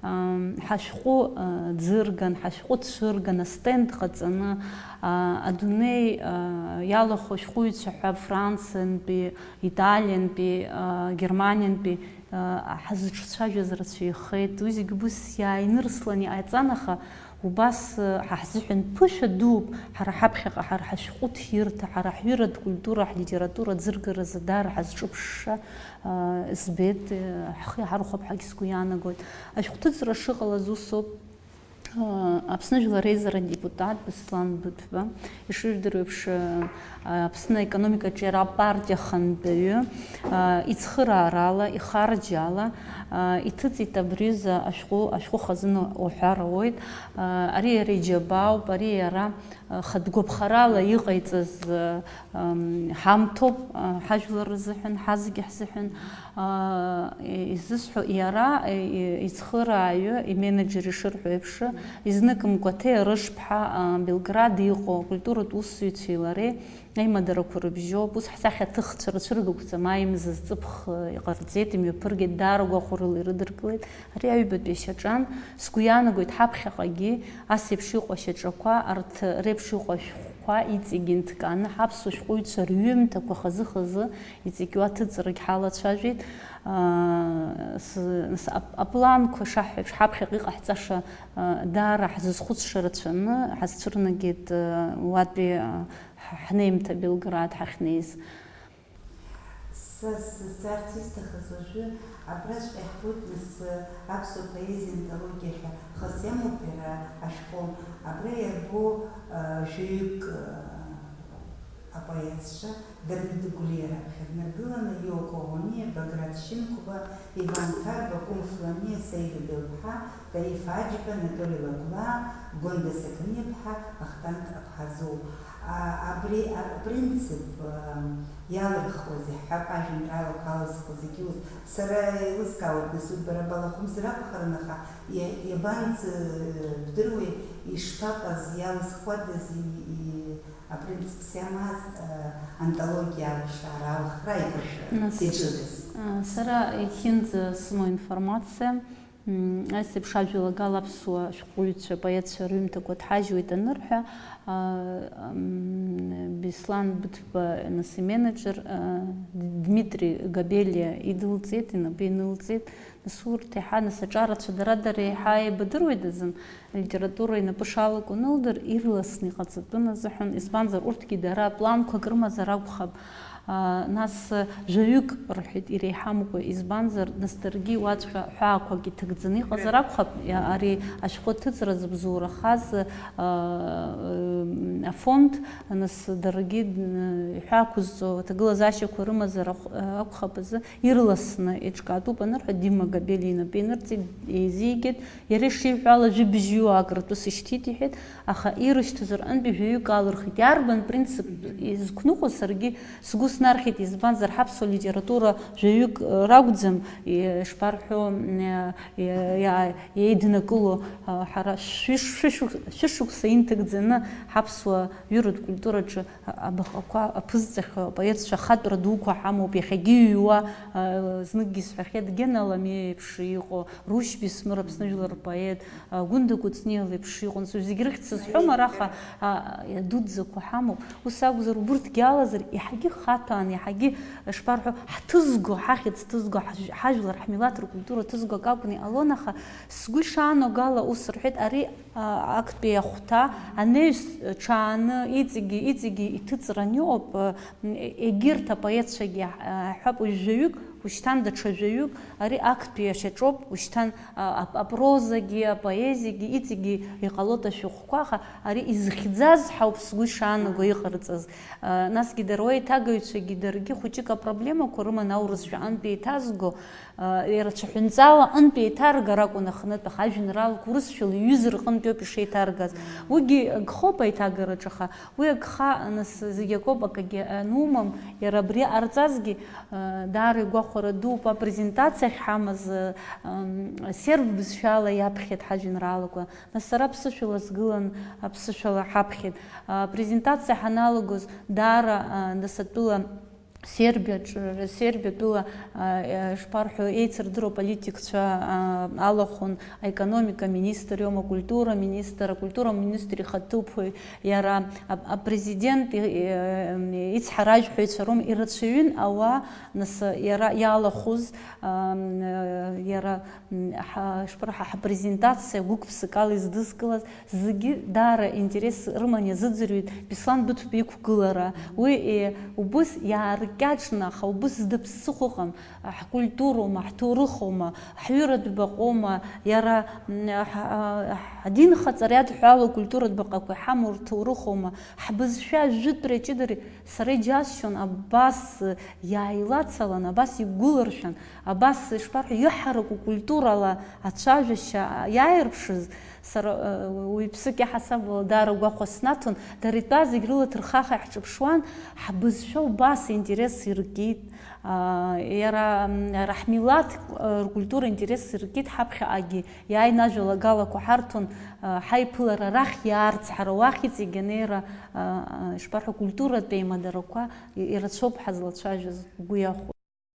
аа, ҳашәҟәы, аа, ӡырган, ҳашәҟәы цәырган, астенд ҟаҵаны, аа, адунеи, аа, иалахәу ашәҟәыҩҩцәа ҳәа Франциантәи, Италиантәи, аа, Германиантәи, ҳазҿцәажәаз рацәаҩхеит. Уи зегьы убыс иааинырслан иҟаиҵан, аха убас, ҳа ҳзыҳәан ԥышәа дууп, ҳара ҳаԥхьаҟа ҳара ҳашәҟәыҭирҭа, ҳара ҳҩыратә культура, ҳлитература аӡыргаразы даара ҳазҿыԥшша, збеит, ҳхы иаҳархәап ҳәагьы сгәы иаанагоит. Ашәҟәҭыҵра шыҟалаз усоуп. Аԥсны Жәлар Реизара адепутат Беслан Быҭәба, ишыжәдыруа еиԥш, Аԥсны аекономикаҿы иара апартиа ахантәаҩы, ицхыраарала, ихарџьала, иҭыҵит абри аҩыза ашәҟәы, ашәҟәы хазына уҳәар ауеит. Ари иара иџьабаауп, ари иара хатә гәаԥхарала иҟаиҵаз, ҳамҭоуп, ҳажәлар рзыҳәан, ҳазегьы ҳзыҳәан. Изысҳәо, иара, ицхырааҩы, именеджер ишырҳәо еиԥш, изныкымкәа Ҭеа Рышԥҳа, Белград иҟоу акультуратә усзуҩцәеи лареи аимадарақәа рыбжьоуп. Ус ҳсахьаҭыхцәа рцәыргақәҵа маи мза зҵыԥх иҟарҵеит, имҩаԥыргеит, даара гәахәарыла ирыдыркылеит. Ари аҩбатәи ашьаҿан, сгәы иаанагоит, ҳаԥхьаҟагьы ас еиԥш иҟоу ашьаҿақәа, арҭ реиԥш иҟоу ашәҟәқәа иҵегьы нҭкааны, ҳаԥсуа шәҟәыҩҩцәа рҩымҭақәа хазы-хазы иҵегь уа ҭыҵрагь ҳалацәажәеит. Аа, с-, с-, ап-, апланқәа шаҳҳәо еиԥш, ҳаԥхьаҟа иҟаҳҵаша, аа, даара ҳзызхәыцша рацәаны, ҳазцәырнагеит, аа, уатәи, аа, ҳ-, ҳнеимҭа Белград ҳахьнеиз. Са сзацарц исҭахыз уажәы, абраҵәҟьа иаҳбоит нас аԥсуа поезиа антологиа ҳәа хыс иамоуп иара ашәҟәы, абра иарбоу, аа, жәаҩык, аа, апоетцәа, Дырмит Гәлиа раԥхьа днаргыланы, Иоко Ӷәаниа, Баграт Шьынқәба, Иван Ҭарба, Кәым Фламиа, Саида Белԥҳа, Таиф Аџьба, Анатоли Лагәлаа, Гәында Сақаниаԥҳа, Ахтанг Аԥҳазоу. А, абри апринцип, а, иалырхуазеи ҳҳәап, ажәеинраалақәа алызхуа зегьы ус. Сара еилыскаауеит, нас, уи бара балахәымзар акәхарын, аха иа-, иабанӡа, бдыруеи, ишԥаҟаз, иалызхуадаз, и-, и-, апринципс иамаз, а, антологиа алшара, алхра аибашьра Нас, иаҿыз. А, сара иахьынӡа сымоу информациа, м, ас еиԥш ажәалагала аԥсуа шәҟәыҩҩцәа, поетцәа рҩымҭақәа ҭҳажьуеит анырҳәа, а, м, Беслан Быҭәба, нас, именеджер, а, Д-, Дмитри Габелиа идылҵеит, инапы инылҵеит. Нас урҭ еиҳа, нас, аҿарацәа дара-дара еиҳа еибадыруеит азын, алитература инапы шалаку анылдыр, ирласны иҟаҵатәын азыҳәан, избанзар, урҭгьы дара планқәак рымазар акәхап. Аа, нас, жәаҩык рҳәеит, иреиҳамкәа, избанзар, нас даргьы уаҵәҟьа ҳәаақәак иҭагӡаны иҟазар акәхап, иа-, ари ашәҟәы аҭыҵра зыбзоурахаз, аа, афонд, нас даргьы, н-, ҳәаақәызҵо аҭагылазаашьақәа рымазар ахә-, акәхап азы, Ирласны еиҿкаатәуп анырҳәа, Дима Габелиа инапы инырҵеит, еизигеит. Иара ишиҳәо ала, жәибжьҩык ртәы сышьҭит, иҳәеит, аха ирышьҭаз рҟынтәи жәаҩык алырхит. Иарбан принцип изқәныҟәо, саргьы сгәы Снархьит, избанзар, ҳаԥсуа литература жәаҩык, э, ракәӡам, э, ишԥарҳәо, м, э, э, иа-, еиднакыло, э, ҳара шәышықәса, шәышықәса инҭыгӡаны ҳаԥсуа ҩыратә культураҿы абаҟақәа аԥызҵахьоу апоетцәа ахатәра дуқәа ҳамоуп, иахьагьы иҩуа, э, зныкгьы сҳәахьеит, Гена Ламиа еиԥш иҟоу, Рушь Бисмыр, Аԥсны жәлар рпоет, э, Гәында Кәыҵниа леиԥш иҟоу, нас зегь рыхьӡ сызҳәом, араҟа, а, дуӡӡақәа ҳамоуп. Ус акәзар, убырҭгьы алазар, иаҳагьы хаҭәаан, иаҳагьы, ишԥарҳәо, ҳҭызго, ҳахьӡ ҭызго, ҳажә-, ҳажәлар, ҳмилаҭ ркультура ҭызго акакәны иҟалон, аха сгәы ишаанаго ала ус рҳәеит, ари, а, актәи ахәҭа анаҩс ҽааны иҵегьы, иҵегьы иҭыҵран иҟоуп, а, егьырҭ апоетцәагьы, а, ҳҳәап, уи жәаҩык, ушьҭан даҽа жәаҩык, ари актәи ашьаҿоуп, ушьҭан а, ап-, апрозагьы, апоезиагьы, иҵегьы иҟалоит ашәҟәқәа, аха ари изыхьӡаз ҳауп сгәы ишаанаго иҟарҵаз. А, насгьы дара уеиҭагаҩцәагьы даргьы хәыҷык апроблемақәа рыман аурысшәа аҟынтә еиҭазго, а, иара цәаҳәанҵала аҟынтә еиҭаргар акәын аханытә, аха ажәеинраалақәа урысшәала иҩыз рҟынтәи ауп ишеиҭаргаз. Уигьы гхоуп аиҭагараҿы, аха уи агха, нас, зегь акоуп, акагьы анумам, иара абри ҟарҵазгьы, а, даара игәахәара дууп, апрезентациа ахьҳамаз, а, ам, серб бызшәала иаԥхьеит ҳажәеинраалақәа, нас сара аԥсышәала сгылан, аԥсышәала ҳаԥхьеит. А, апрезентациа ҳаналагоз даара, а, нас атәыла Сербиаҿ-, Сербиа тәыла, а, а, шԥарҳәо, еицырдыруа политикцәа, а, алахәын, аекономика министр иоума, акультура министр, акультура министр ихаҭыԥуаҩ иара, а, апрезидент и-, и-, ицҳаражәҳәаҩцәа роума, ирацәаҩын ауаа, нас, иара иалахәыз, а, м, иара, м, ҳа-, шԥарҳәа, ҳапрезентациа гәык-ԥсыкала издызкылаз, зегьы даара интерес рыман иазыӡырҩит Беслан Быҭәба иқәгылара. Уи, е, убыс иааркьаҿны, аха убыс зда ԥсыхәа ыҟам, ҳкультуроума, ҳҭоурыхоума, ҳҩыратә баҟоума, иара, м, ҳ-, ҳ-, ҳдинхаҵара иадҳәало акультуратә баҟақәа иҳамоу рҭоурыхоума, ҳбызшәа ажәытәреи аҷыдареи сара иџьасшьон абас иааилацалан, абас игәылыршәан, абас, ишԥарҳәо, иҳараку культурала ацәажәашьа иааирԥшыз, сара, э, уаҩԥсык иаҳасабала даара гәахәа снаҭон, дара итәаз зегь рыла ҭырхаха иаҳҿаԥшуан, ҳбызшәа убас аинтерес иркит, а, иара, м, иара ҳмилаҭ, э, ркультура аинтерес иркит, ҳаԥхьаҟагьы иааины ажәалагалақәа ҳарҭон, а, ҳаиԥылара арахь иаарц, ҳара уахь иҵегь анеира, а, а, ишԥарҳәо, культуратә еимадарақәа и-, ирацәоуп ҳазлацәажәоз, угәы иахәоит.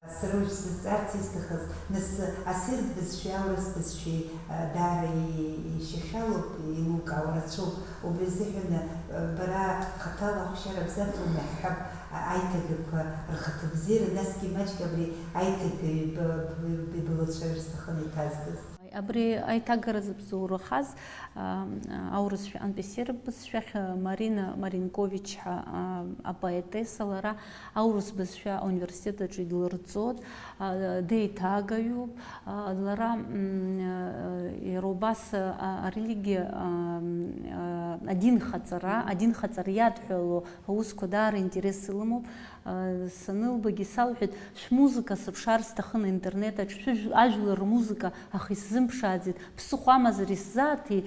Сара уажә сызҵаарц исҭахыз, нас, асерб бызшәеи аурыс бызшәеи, а, даара и-, ишьахьалоуп, еилукаауа рацәоуп. Убри азыҳәан, а, бара хаҭала ахәшьара бзаҭоума ҳҳәап, а, аиҭагақәа рхаҭабзиара, насгьы маҷк абри аиҭагаҩ б-, б-, б-, ибалацәажәар сҭахын иҭазгаз. Абри аиҭагаразы бзоурахаз, а, аурысшәа антисерб бызшәахь, а, Марина Маринкович ҳәа, а, апоетесса, лара аурыс бызшәа ауниверситет аҿы идлырҵоит, а, деиҭагаҩуп, а, лара, м, а, иара убас, а, арелигиа, а, м, а, адинхаҵара, адинхаҵара иадҳәало аусқәа даара интерес илымоуп. Санылбагьы салҳәеит, шәмузыка сыԥшаар сҭахын аинтернет аҿы, шәыжә-, ажәлар рмузыка, аха исзымԥшааӡеит, ԥсыхәа амазар исзааҭи,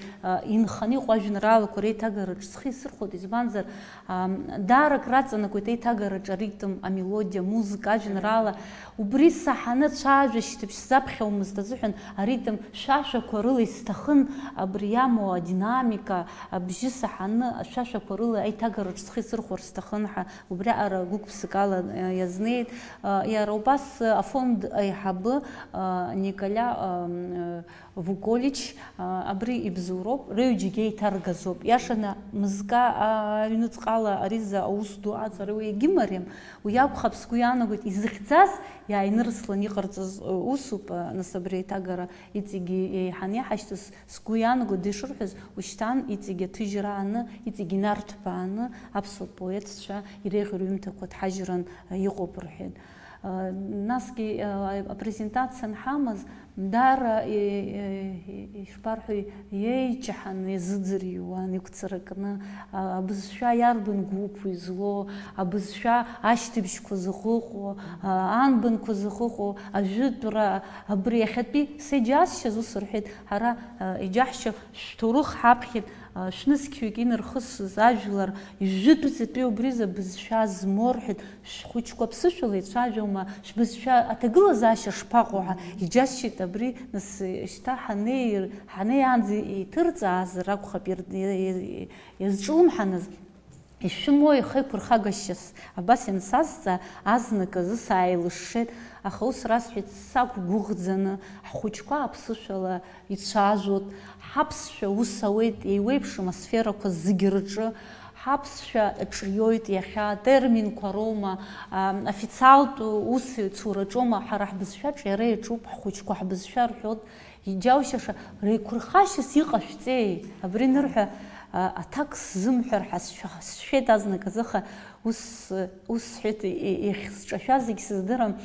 инханы иҟоу ажәеинраалақәа реиҭагараҿ схы исырхәоит, избанзар, ам, даара акраҵанакуеит аиҭагараҿы аритм, амелодиа, амузыка, ажәеинраала. Убри саҳаны цәажәашьҭыбжь сзаԥхьаумызт азыҳәан, аритм шәашәақәа рыла исҭахын, абри иамоу адинамика, абжьы саҳаны ашәашәақәа рыла аиҭагараҿ схы исырхәар сҭахын ҳәа. Убриаҟара гәык-ԥсыкала, э, иазнеит. Э, иара убас, э, афонд аиҳабы, э, Николя, э, м, э, Вуколич, э, абри ибзоуроуп, рыҩџьагьы еиҭаргазоуп. Иашаны, мызкы, а, аҩныҵҟала ари за аус ду аҵара уи егьымариам. Уи акәхап, сгәы иаанагоит, изыхьӡаз иааинырслан иҟарҵаз, э, усуп, э, нас абри аиҭагара иҵегьы еиҳаны иҳашьҭаз. Сгәы иаанагоит, дышырҳәаз, ушьҭан иҵегь аҭыжьра ааны, иҵегь инарҭбааны аԥсуа поетцәа иреиӷьу рҩымҭақәа ҭҳажьран, э, иҟоуп рҳәеит. Э, насгьы, э, апрезентациа анҳамаз, Даара, е-, е-, е-, ишԥарҳәои, еиҷаҳаны иазыӡырҩуан, игәцаракны, а, абызшәа иарбан гәыԥу излоу, абызшәа ашьҭыбжьқәа зыхыҟоу, а, анбанқәа зыхыҟоу, ажәытәра, абри иахьатәи сеиџьасшьаз ус рҳәеит, ҳара, а, иџьаҳшьап, шәҭоурых ҳаԥхьеит, а, шәнызқьҩык инархысыз ажәлар, ижәытәӡатәи убри зы абызшәа змоу рҳәеит, шәхәыҷқәа ԥсышәала ицәажәома, шәбызшәа аҭагылазаашьа шԥаҟоу ҳәа иџьасшьеит абри, нас, шьҭа ҳанеи-, ҳанеиаанӡа иҭырҵаазар акәхап, ир-, иазҿлымҳаныз. Ишәымоу ихеиқәырхагашьас абас иансазҵаа, азнык азы сааилышшеит, аха ус расҳәеит сақәгәыӷӡаны, ҳхәыҷқәа аԥсышәала ицәажәоит, ҳаԥсшәа ус ауеит, еиуеиԥшым асферақәа зегьы рҿы, ҳаԥсшәа ҿиоит иахьа, терминқәа роума, а, официалтә усеицураҿоума, ҳара ҳбызшәаҿ иара иаҿуп, ҳхәыҷқәа ҳбызшәа рҳәоит, иџьаушьаша, реиқәырхашьас иҟашәҵеи? Абри нырҳәа, а, аҭак сзымҳәар ҳәа сшәа-, сшәеит азнык азыха, ус, ус сҳәеит, и-, иахьсҿашәаз зегь сыздырам,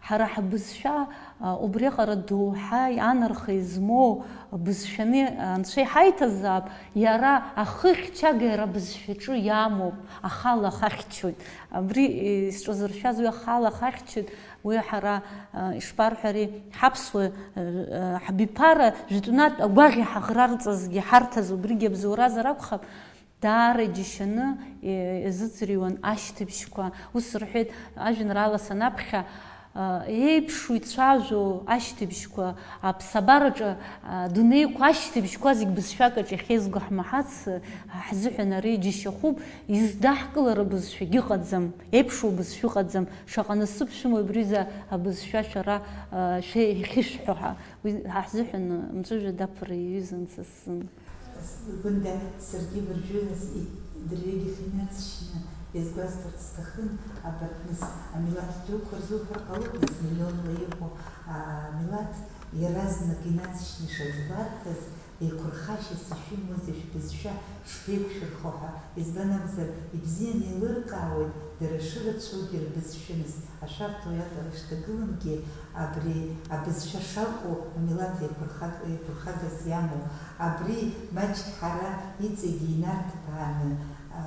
ҳара ҳбызшәа, а, убриаҟара доуҳа анарха измоу бызшәаны анцәа иҳаиҭазаап, иара ахыхьчага иара абызшәаҿы иамоуп, ахала ахахьчоит. Абри, е, сҿазыршәаз уи ахала ахахьчоит, уи ҳара, а, ишԥарҳәари, ҳаԥсуа, а, а, ҳабиԥара жәытәнатә агәаӷь иҳаӷрарҵазгьы ҳарҭаз убригьы абзоуразар акәхап, даара иџьашьаны, е, иазыӡырҩуан ашьҭыбжьқәа. Ус рҳәеит, ажәеинраала санаԥхьа, а, еиԥшу ицәажәо ашьҭыбжьқәа, аԥсабараҿы, а, адунеиқәа ашьҭыбжьқәа зегь бызшәак аҿы иахьеизго ҳмаҳац, ҳзыҳәан ари џьашьахәуп, издаҳкылара бызшәагьы ыҟаӡам, еиԥшу бызшәа ыҟаӡам, шаҟа насыԥ шәымоу абри за абызшәа шәара, а, шәе-, иахьышәҳәо ҳәа. Уи ҳзыҳәан мҵәыжәҩа даԥырра иаҩызан са сзын. Гәында, саргьы уажәы дырҩегьых инацшьны иазгәасҭарц сҭахын, абарҭ нас амилаҭ дуқәа рзуҳәар ҟалоит, нас миллионла иҟоу амилаҭ иаразнак инацшьны ишазгәарҭаз, еиқәырхашьас ишәымоузеи шәбызшәа шԥеиқәшәырхо ҳәа, избан акәзар, ибзианы еилыркаауеит, дара шырацәоугьы рбызшәа нас. Ашәарҭоу иаҟара ишҭагылангьы, абри абызшәа шакәу, амилаҭ еиқәырхаг-, еиқәырхагас иамоу, абри маҷк ҳара иҵегьы инарҭбааны, а,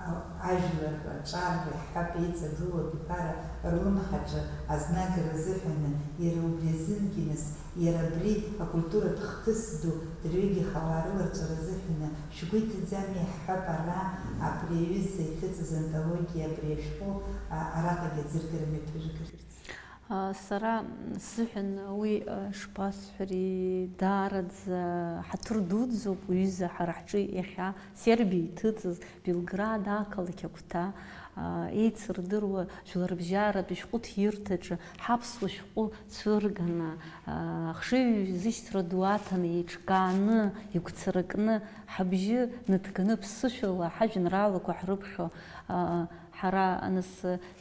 а, ажәлар аҿар иаҳҳәап, еиҵагылоу абиԥара рлымҳаҿы азнагара азыҳәаны, иара убри азынгьы нас, иара абри акультуратә хҭыс ду дырҩегьых ауаа рыларҵәара азыҳәаны, шәгәы иҭаӡами, иаҳҳәап, ара абри аҩыза иҭыҵыз антологиа, абри ашәҟәы, а, араҟагьы аӡыргара мҩаԥыжәгарц? А, сара сзыҳәан уи, а, шԥасҳәари, даараӡа ҳаҭыр дуӡӡоуп, уҩыза ҳара ҳҿы иахьа Сербиа иҭыҵыз, Белград ақалақь агәҭа, а, еицырдыруа жәларбжьаратә ишәҟәы ҭирҭаҿы ҳаԥсуа шәҟәы цәырганы, а, ахшыҩзышьҭра ду аҭаны, еиҿкааны, игәцаракны, ҳабжьы ныҭганы ԥсышәала ҳажәеинраалақәа ҳрыԥхьо, а, ҳара, нас,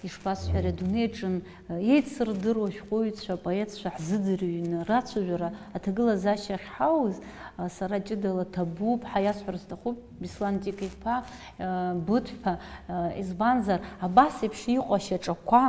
ишԥасҳәари, адунеи аҿы, а, еицырдыруа ашәҟәыҩҩцәа, апоетцәа ҳзыӡырҩны рацәажәара аҭагылазаашьа ахьҳауз, а, сара ҷыдала ҭабуп ҳәа иасҳәар сҭахуп, Беслан Тика-иԥа, а, Быҭәба, а, избанзар, абас еиԥш иҟоу ашьаҿақәа,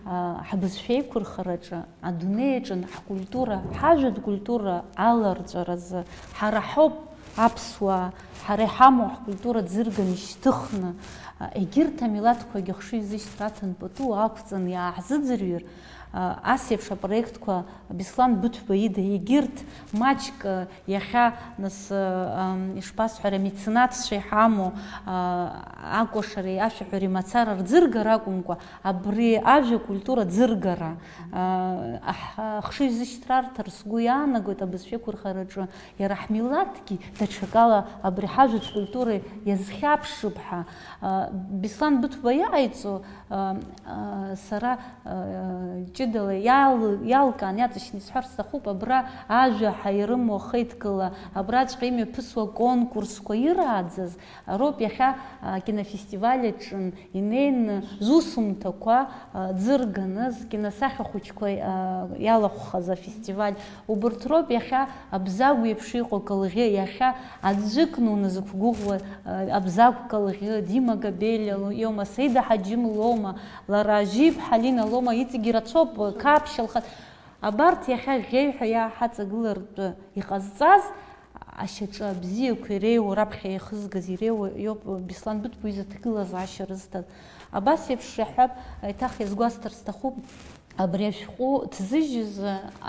а, ҳбызшәа еиқәырхараҿы, адунеи аҿы ҳкультура, ҳажәатә культура аларҵәаразы ҳара ҳауп аԥсуаа, ҳара иҳамоу ҳкультура ӡырган ишьҭыхны, а, егьырҭ амилаҭқәагьы ахшыҩзышьҭра аҭан пату ақәҵаны иааҳзыӡырҩыр, а, ас еиԥш апроектқәа Беслан Быҭәба ида егьырҭ маҷк, а, иахьа, нас, а, ам, ишԥасҳәари, амеценатцәа иҳамоу, а, акәашареи ашәаҳәареи мацара рӡыргара акәымкәа, абри ажәа культура ӡыргара, а, аҳ-, ахшыҩзышьҭра арҭар сгәы иаанагоит абызшәа еиқәырхараҿы. Иара ҳмилаҭгьы даҽакала абри ҳажәатә культура иазхьаԥшып ҳәа, а, Беслан Быҭәба иҟаиҵо, а, а, сара, а, ҷыдала иал-, иалкаан, иаҵшьны исҳәар сҭахуп, абра ажәа ҳәа ирымоу ахеидкыла, абраҵәҟьа имҩаԥысуа аконкурсқәа ирааӡаз роуп иахьа, а, акинофестиваль аҿы инеины зусумҭақәа, а, ӡырганы, зкиносахьа хәыҷқәа, а, иалахәхаз афестиваль. Убырҭ роуп иахьа Абзагә еиԥш иҟоу акалӷьы, иахьа аӡәыкны уназықәгәыӷуа, а, Абзагә калӷьы, Дима Габелиа ло-, иоума, Саида Ҳаџьым лоума, лара Ажьиԥҳа Лина лоума, иҵегьы ирацәоуп, Қаԥшь Алхас. Абарҭ иахьа ӷьеҩҳәа иааҳаҵагылартә иҟазҵаз ашьаҿа абзиақәа иреиуоу, раԥхьа иахызгаз иреиуоу иоуп Беслан Быҭәба изы аҭагылазаашьа рызҭаз. Абас еиԥш иаҳҳәап, еиҭах иазгәасҭар сҭахуп, абри ашәҟәы ҭзыжьыз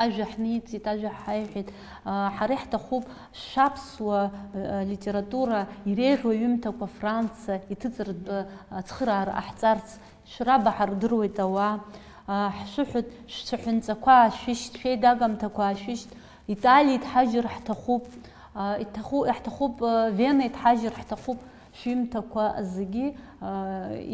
ажәа ҳниҵеит, ажәа ҳаиҳәеит, ҳара иаҳҭахуп шәаԥсуа литература иреиӷьу аҩымҭақәа Франциа иҭыҵыртә ацхыраара ҟаҳҵарц. Шәрабаҳа рдыруеит ауаа, ҳшәыҳәоит, шәцәаҳәанҵақәа аашәышьҭ, шәеидагамҭақәа аашәышьҭ, Италиа иҭҳажьыр ҳҭахуп, иҭаху-, иаҳҭахуп, Вена иҭҳажьыр ҳҭахуп, шәҩымҭақәа зегьы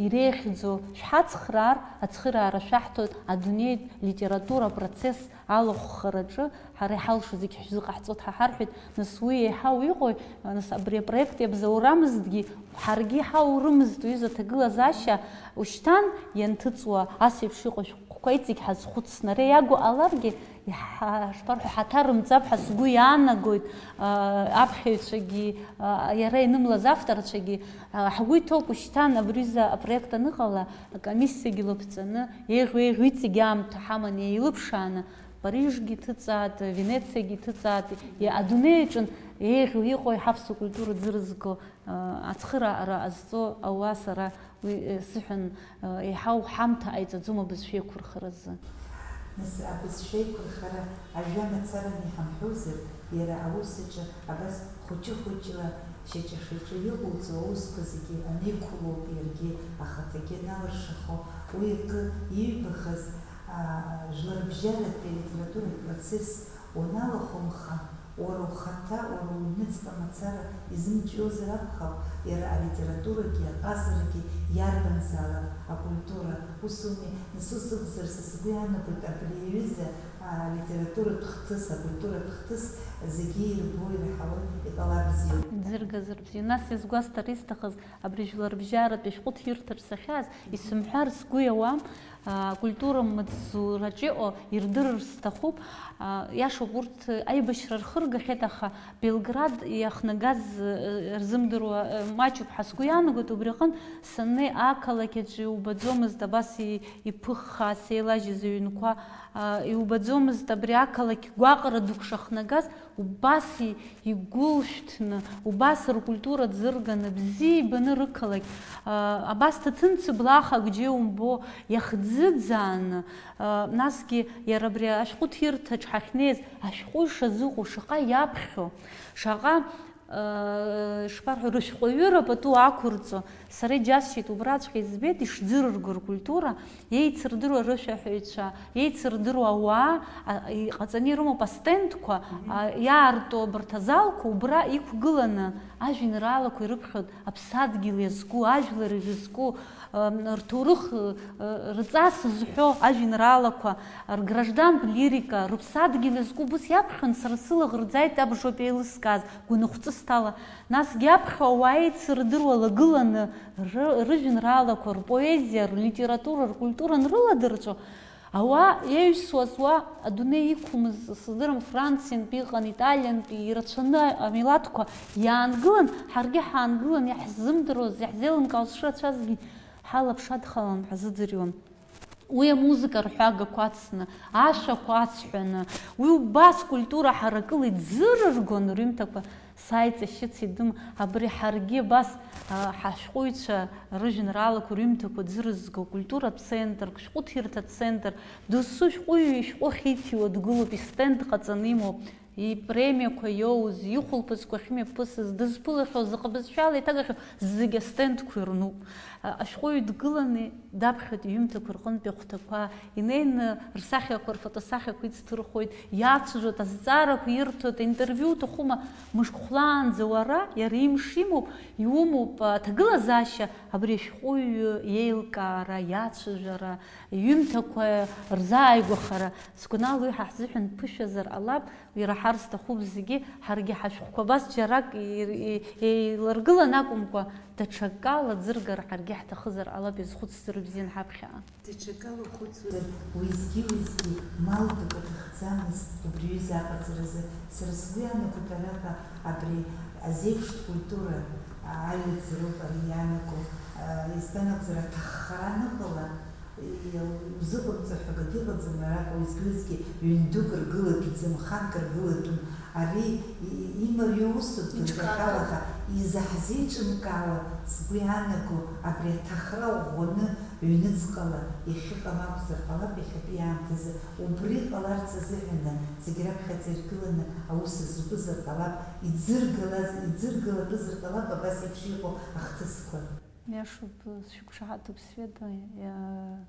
иреиӷьӡоу шәҳацхраар, ацхыраара шәаҳҭоит адунеитә литература апроцесс алахәхараҿы, ҳара иҳалшо зегь ҳшәзыҟаҳҵоит ҳәа ҳарҳәеит, нас уи еиҳау иҟои, нас абри апроект иабзоурамызҭгьы, ҳаргьы иҳаурымызт уи изы аҭагылазаашьа, ушьҭан ианҭыҵуа ас еиԥш иҟоу шәҟәқәа иҵегь ҳазхәыцны, ара иагу ҟаларгьы, иҳа-, шԥарҳәо, ҳаҭарымҵап ҳәа сгәы иаанагоит, а, аԥхьаҩцәагьы, а, иара ианымлаз авторцәагьы, а, ҳгәы иҭоуп ушьҭан абри изы апроект аныҟала, акомиссиагьы лаԥҵаны, еиӷьу-еиӷьу иҵегь аамҭа ҳаман еилыԥшааны, Парижгьы иҭыҵаат, Венециагьы иҭыҵаат, и-, адунеи аҿын еиӷьу иҟоу иҳаԥсуа культура ӡырызго, а, ацхыраара ҟазҵо ауаа сара уи, э, сзыҳәан, э, еиҳау ҳамҭа ҟаиҵаӡом абызшәа еиқәырхаразы. Нас абызшәа еиқәырхара ажәа мацараны иҳамҳәозар, иара аус аҿы абас хәыҷы-хәыҷла, шьаҿа-шьаҿа иҟоуҵо аусқәа зегьы анеиқәлоуп иаргьы ахаҭагьы аналыршахо, уи акы иҩбахаз, аа, жәларбжьаратәи алитературатә процесс уаналахәымха, уара ухаҭа, уара уҩныҵҟа мацара изымҵәиозар акәхап, иара алитературагьы, аҟазарагьы, иарбанзаалак акультура, ус ауми? Нас ус акәзар, са сгәы иаанагоит, абри аҩыза алитературатә хҭыс, акультуратә хҭыс зегьы ирбо, ираҳауа иҟалар бзиоуп. Ӡыргазар бзиа. Нас иазгәасҭар исҭахыз, абри жәларбжьаратәи ашәҟәы ҭирҭар сахьааз, исымҳәар сгәы иауам, а, акультура маҵзураҿы иҟоу ирдырыр сҭахуп. А, иашоуп, урҭ аибашьра рхыргахьеит, аха Белград иахнагаз, э, рзымдыруа, э, маҷуп ҳәа сгәы иаанагоит. Убри аҟынтә саннеи, ақалақь аҿы иубаӡомызт абас и-, иԥыххаа сеилажьыз аҩнқәа, а, иубаӡомызт абри ақалақь гәаҟра дук шахнагаз, убас и-, игәылшәҭны, убас ркультура ӡырганы, бзиа ибаны рықалақь, а, абас ҭаҭын цыблаахак џьеи умбо, иахӡыӡааны, а, насгьы иара абри ашәҟәы ҭирҭаҿ ҳахьнеиз, ашәҟәы ишазыҟоу, шаҟа иаԥхьо, шаҟа, а, шԥарҳәо, рышәҟәаҩыра пату ақәырҵо, сара иџьасшьеит, убраҵәҟьа избеит ишӡырырго ркультура, еицырдыруа рышәаҳәаҩцәа, еицырдыруа ауаа, а, иҟаҵаны ирымоуп астендқәа, а, иаарту абарҭ азалқәа, убра иқәгыланы ажәеинраалақәа ирыԥхьоит аԥсадгьыл иазку, ажәлар ирызку, ам, рҭоурых, ы, ы, рҵас зҳәо ажәеинраалақәа, рграждантә лирика, рыԥсадгьыл иазку, убыс иаԥхьон, сара сылаӷырӡ ааит абжоуп еилыскааз, гәыныхәҵысҭала. Насгьы аԥхьо ауаа еицырдыруа лагыланы ры-, рыжәеинраалақәа, рпоезиа, рлитература, ркультура анрыладырҵәо, ауаа еиҩсуаз уа адунеи иқәымыз, сыздырам, Франциантәи иҟан, Италиантәи, ирацәаны амилаҭқәа иаангылан, ҳаргьы ҳаангылан, иаҳзымдыруаз, иаҳзеилымкаауаз шрацәазгьы ҳалаԥшадхалан ҳазыӡырҩуан. Уи амузыка рҳәагақәа ацны, ашәақәа ацҳәаны, уи убас культура ҳаракыла иӡырыргон рҩымҭақәа. Сааиҵашьыцит дым, абри ҳаргьы абас, а, ҳашәҟәыҩҩцәа рыжәеинраалақәа рҩымҭақәа ӡырызго культуратә центрк, шәҟәыҭирҭа центр, досу шәҟәыҩҩы ишәҟәы ахьиҭиуа дгылоуп, истенд ҟаҵаны имоуп, ипремиақәа иоуз, ихәылԥазқәа ахьымҩаԥысыз, дызԥылахьоу, заҟа бызшәала иҭагахьоу, зегь астендқәа ирнуп. А, ашәҟәыҩҩы дгыланы даԥхьоит иҩымҭақәа рҟынтәи ахәҭақәа, инеины рсахьақәа, рфотосахьақәа ицҭырхуеит, иацәажәоит, азҵаарақәа ирҭоит, аинтервиу уҭахума, мышк хәлаанӡа уара, иара имш имоуп, иумоуп аҭагылазаашьа, абри ашәҟәыҩҩы иеилкаара, иацәажәара, иҩымҭақәа рзааигәахара. Сгәанала уи ҳа ҳзыҳәан ԥышәазар ҟалап, ираҳар зҭахуп зегьы, ҳаргьы ҳашәҟәқәа абас џьарак ир-, и-, еиларгылан акәымкәа, даҽакала ӡыргар ҳаргьы ҳҭахызар ҟалап, иазхәыцзар бзиан ҳаԥхьаҟа. Даҽакала ухәыцуан. Уеизгьы-уеизгьы мал дук аҭахӡамызт убри аҩыза аҟаҵаразы. Сара сгәы иаанагоит араҟа абри азеиԥш культура аҩаӡароуп ари иаанаго, избан акәзар, аҭаххара аныҟала, Иузыҟамҵо ҳәа акгьы ыҟаӡам, араҟа уеизгьы-уеизгьы ҩын дук ргылатәӡам, ханк ргылатәым. Ари и-, имариоу усуп, дыргахьалаха, изаҳзеиҿымкаауа, сгәы иаанаго, абри аҭахра ӷәӷәаны ҩныҵҟала иахьыҟам акәзар ҟалап иахьатәи аамҭазы, убри ҟаларц азыҳәаны зегь раԥхьаӡа иргыланы аус зуазар ҟалап, иӡыргалаз, иӡыргалатәызар ҟалап абас еиԥш иҟоу ахҭысқәа. Иашоуп, сшәықәшаҳаҭуп, Света, иа-,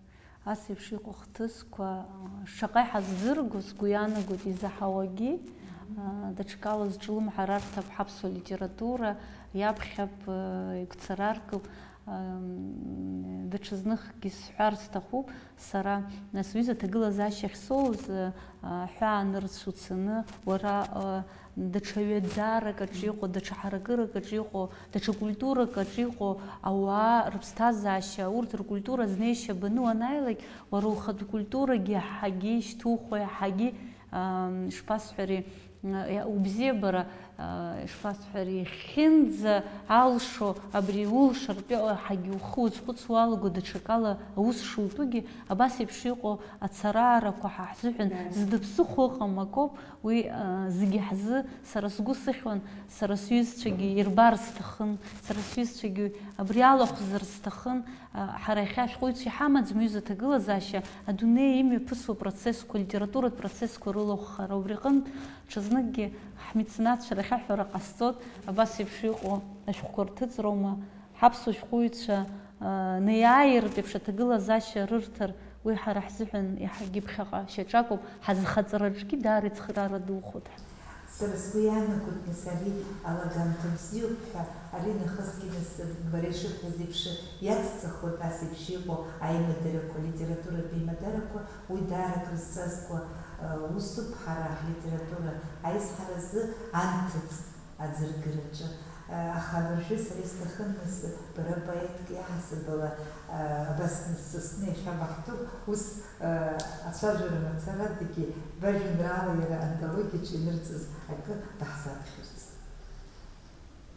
ас еиԥш иҟоу хҭысқәа, а, шаҟа иҳазӡырго, сгәы иаанагоит, изаҳауагьы, а, даҽакала зҿлымҳара арҭап ҳаԥсуа литература, иаԥхьап, а, игәцараркып, ам, даҽазныкгьы сҳәар сҭахуп, сара, а, сҩыза аҭагылазаашьа ахьсоуз, а, аҳәаа нырцә уцаны, уара, а, даҽа ҩаӡарак аҿы иҟоу, даҽа ҳаракырак аҿы иҟоу, даҽа культурак аҿы иҟоу ауаа рыԥсҭазаашьа, урҭ ркультура знеишьа баны уанааилак, уара ухатә культурагьы иаҳагьы ишьҭухуа, иаҳагьы, ам, ишԥасҳәари, м, иа-, убзиабара, а, ишԥасҳәари, иахьынӡа алшо абри улшартә иаҳагьы ухы уазхәыцуа уалаго, даҽакала аус шутәугьы, абас еиԥш иҟоу ацараарақәа ҳа ҳзыҳәан зда ԥсыхәа ыҟам акоуп. Уи, а, зегьы ҳзы, сара сгәы сыхьуан, сара сҩызцәагьы ирбар сҭахын, сара сҩызцәагьы абри алахәзар сҭахын, а, ҳара иахьа ашәҟәыҩҩцәа иҳамаӡам, ҩыза аҭагылазаашьа, адунеи имҩаԥысуа процессқәа, литературатә процессқәа рылахәхара, убри аҟынтә ҽазныкгьы ҳмеценатцәа рахь аҳәара ҟасҵоит, абас еиԥш иҟоу ашәҟәқәа рҭыҵроума, ҳаԥсуа шәҟәыҩҩцәа, а, неиааиртә еиԥш аҭагылазаашьа рырҭар, уи ҳара ҳзыҳәан иаҳагьы ԥхьаҟа шьаҿакоуп, ҳазхаҵараҿгьы даара ицхыраара духоит ҳәа. Сара сгәы иаанагоит, нас, ари алагамҭа бзиоуп ҳәа, ари нахысгьы, нас, бара ишыбҳәаз еиԥш, иацҵахоит ас еиԥш иҟоу аимадарақәа, алитературатә еимадарақәа, уи даара акрызҵазкуа, а, усуп, ҳара ҳлитература аизҳаразы анҭыҵ аӡыргараҿы. Аха абыржәы сара исҭахын, нас, бара поетк иаҳасабала, абас, нас, Сасны иахьа баҳҭоуп, ус, ацәажәара мацарадагьы бажәеинраала иара антологиаҿы инырҵаз акы баҳзаԥхьарц.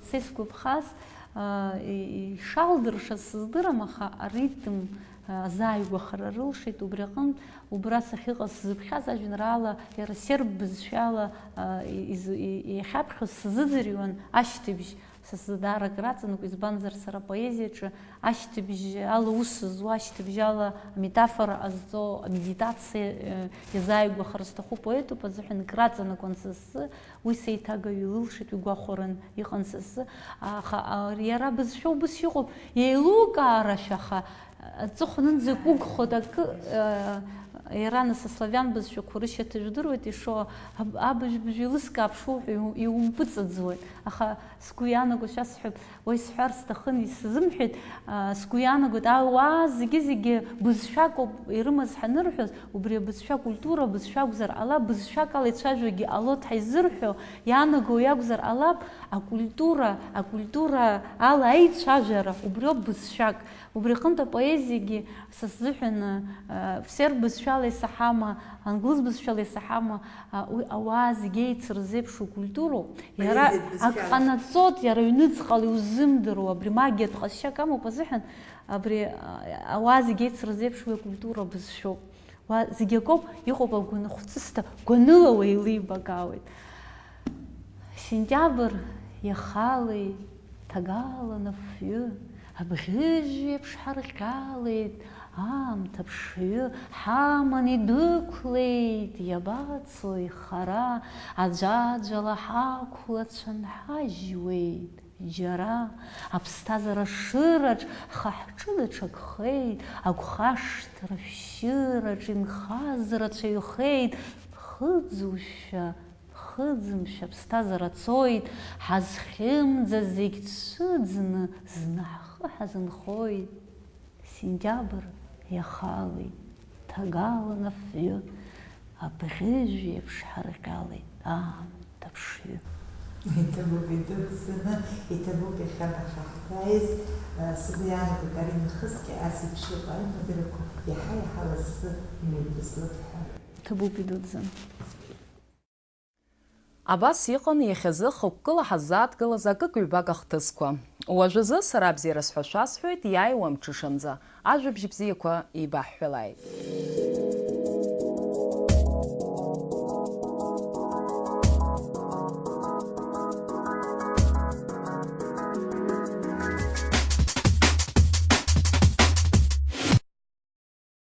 Са исгәаԥхаз, а, и-, ишалдыршаз сыздырам, аха аритм, а, азааигәахара рылшеит, убри аҟынтә Убра сахьыҟаз сзыԥхьаз ажәеинраала иара серб бызшәала, а, из-, и-, иахьаԥхьоз сзыӡырҩуан ашьҭыбжь, са сзы даара акраҵанакуа, избанзар, сара апоезиаҿы ашьҭыбжь ала аус зуа, ашьҭыбжь ала аметафора ҟазҵо, амедитациа, э, иазааигәахар зҭаху поетуп азыҳәан икраҵанакуан са сзы, уи сеиҭагаҩ илылшеит, уи гәахәаран иҟан са сзы, аха, а, иара бызшәа убыс иҟоуп, еилукаарашәа, аха Аҵыхәанынӡа иқәыгхоит акы, э, иара нас аславиан бызшәақәа рышьаҭа жәдыруеит, ишо аб-, абыжә-быжә еилыскаап шуҳәо иу-, иумпыҵаӡуеит. Аха сгәы иаанаго шәасҳәап, уа исҳәар сҭахын, исзымҳәеит, а, сгәы иаанагоит, ауаа зегьы-зегьы бызшәак ауп ирымаз ҳанырҳәоз, убри абызшәа акультура бызшәа акәзар ҟалап, бызшәак ала ицәажәогьы ҟалоит ҳаизырҳәо, иаанаго иакәзар ҟалап, акультура, акультура ала аицәажәара, убриоуп бызшәак. Убри аҟынтә апоезиагьы са сзыҳәан, а, серб бызшәала исаҳама, англыз бызшәала исаҳама, а, уи ауаа зегьы еицырзеиԥшу культуроуп. Иара поезиатә бызшәала. Ак ҟанаҵоит, иара ҩныҵҟала иузымдыруа, абри магиатә ҟазшьак амоуп азыҳәан, абри, а, ауаа зегьы еицырзеиԥшу уи акультура бызшәоуп. Уа зегь акоуп, иҟоуп агәынхәҵысҭа, гәаныла уеилибакаауеит. Сентиабр иахалеит, ҭагалан афҩы, абӷьыжә еиԥш ҳарҟьалеит аамҭа ԥшҩы, ҳаман идәықәлеит, иабацои хара, аӡәаӡәала ҳақәлацәан ҳажьуеит. Џьара аԥсҭазаара шыраҿ ҳхы-ҳҿы даҽакхеит, агәхашҭра шәшьыраҿ инхаз рацәаҩхеит, ԥхыӡушәа, ԥхыӡымшәа аԥсҭазаара цоит, ҳазхьымӡаз зегь цәыӡны зны ҳхы ҳазынхоит. Сентиабр иахалеит, ҭагалан афҩы, абӷьыжә еиԥш ҳарҟьалеит аамҭа ԥшҩы. Иҭабуп идуӡӡаны, иҭабуп иахьа баҳа ҳзааиз, сгәы иаанагоит, ари нахысгьы ас еиԥш иҟоу аимадарақәа иаҳа-иаҳа лассы имҩаԥыслап ҳәа. Иҭабуп идуӡӡаны. Абас иҟан иахьазы хықәкыла ҳаззааҭгылаз акык-ҩбак ахҭысқәа. Уажәазы сара абзиара сҳәашәа сҳәоит, иааиуа амҽышанӡа ажәабжь бзиақәа еибаҳҳәалааит.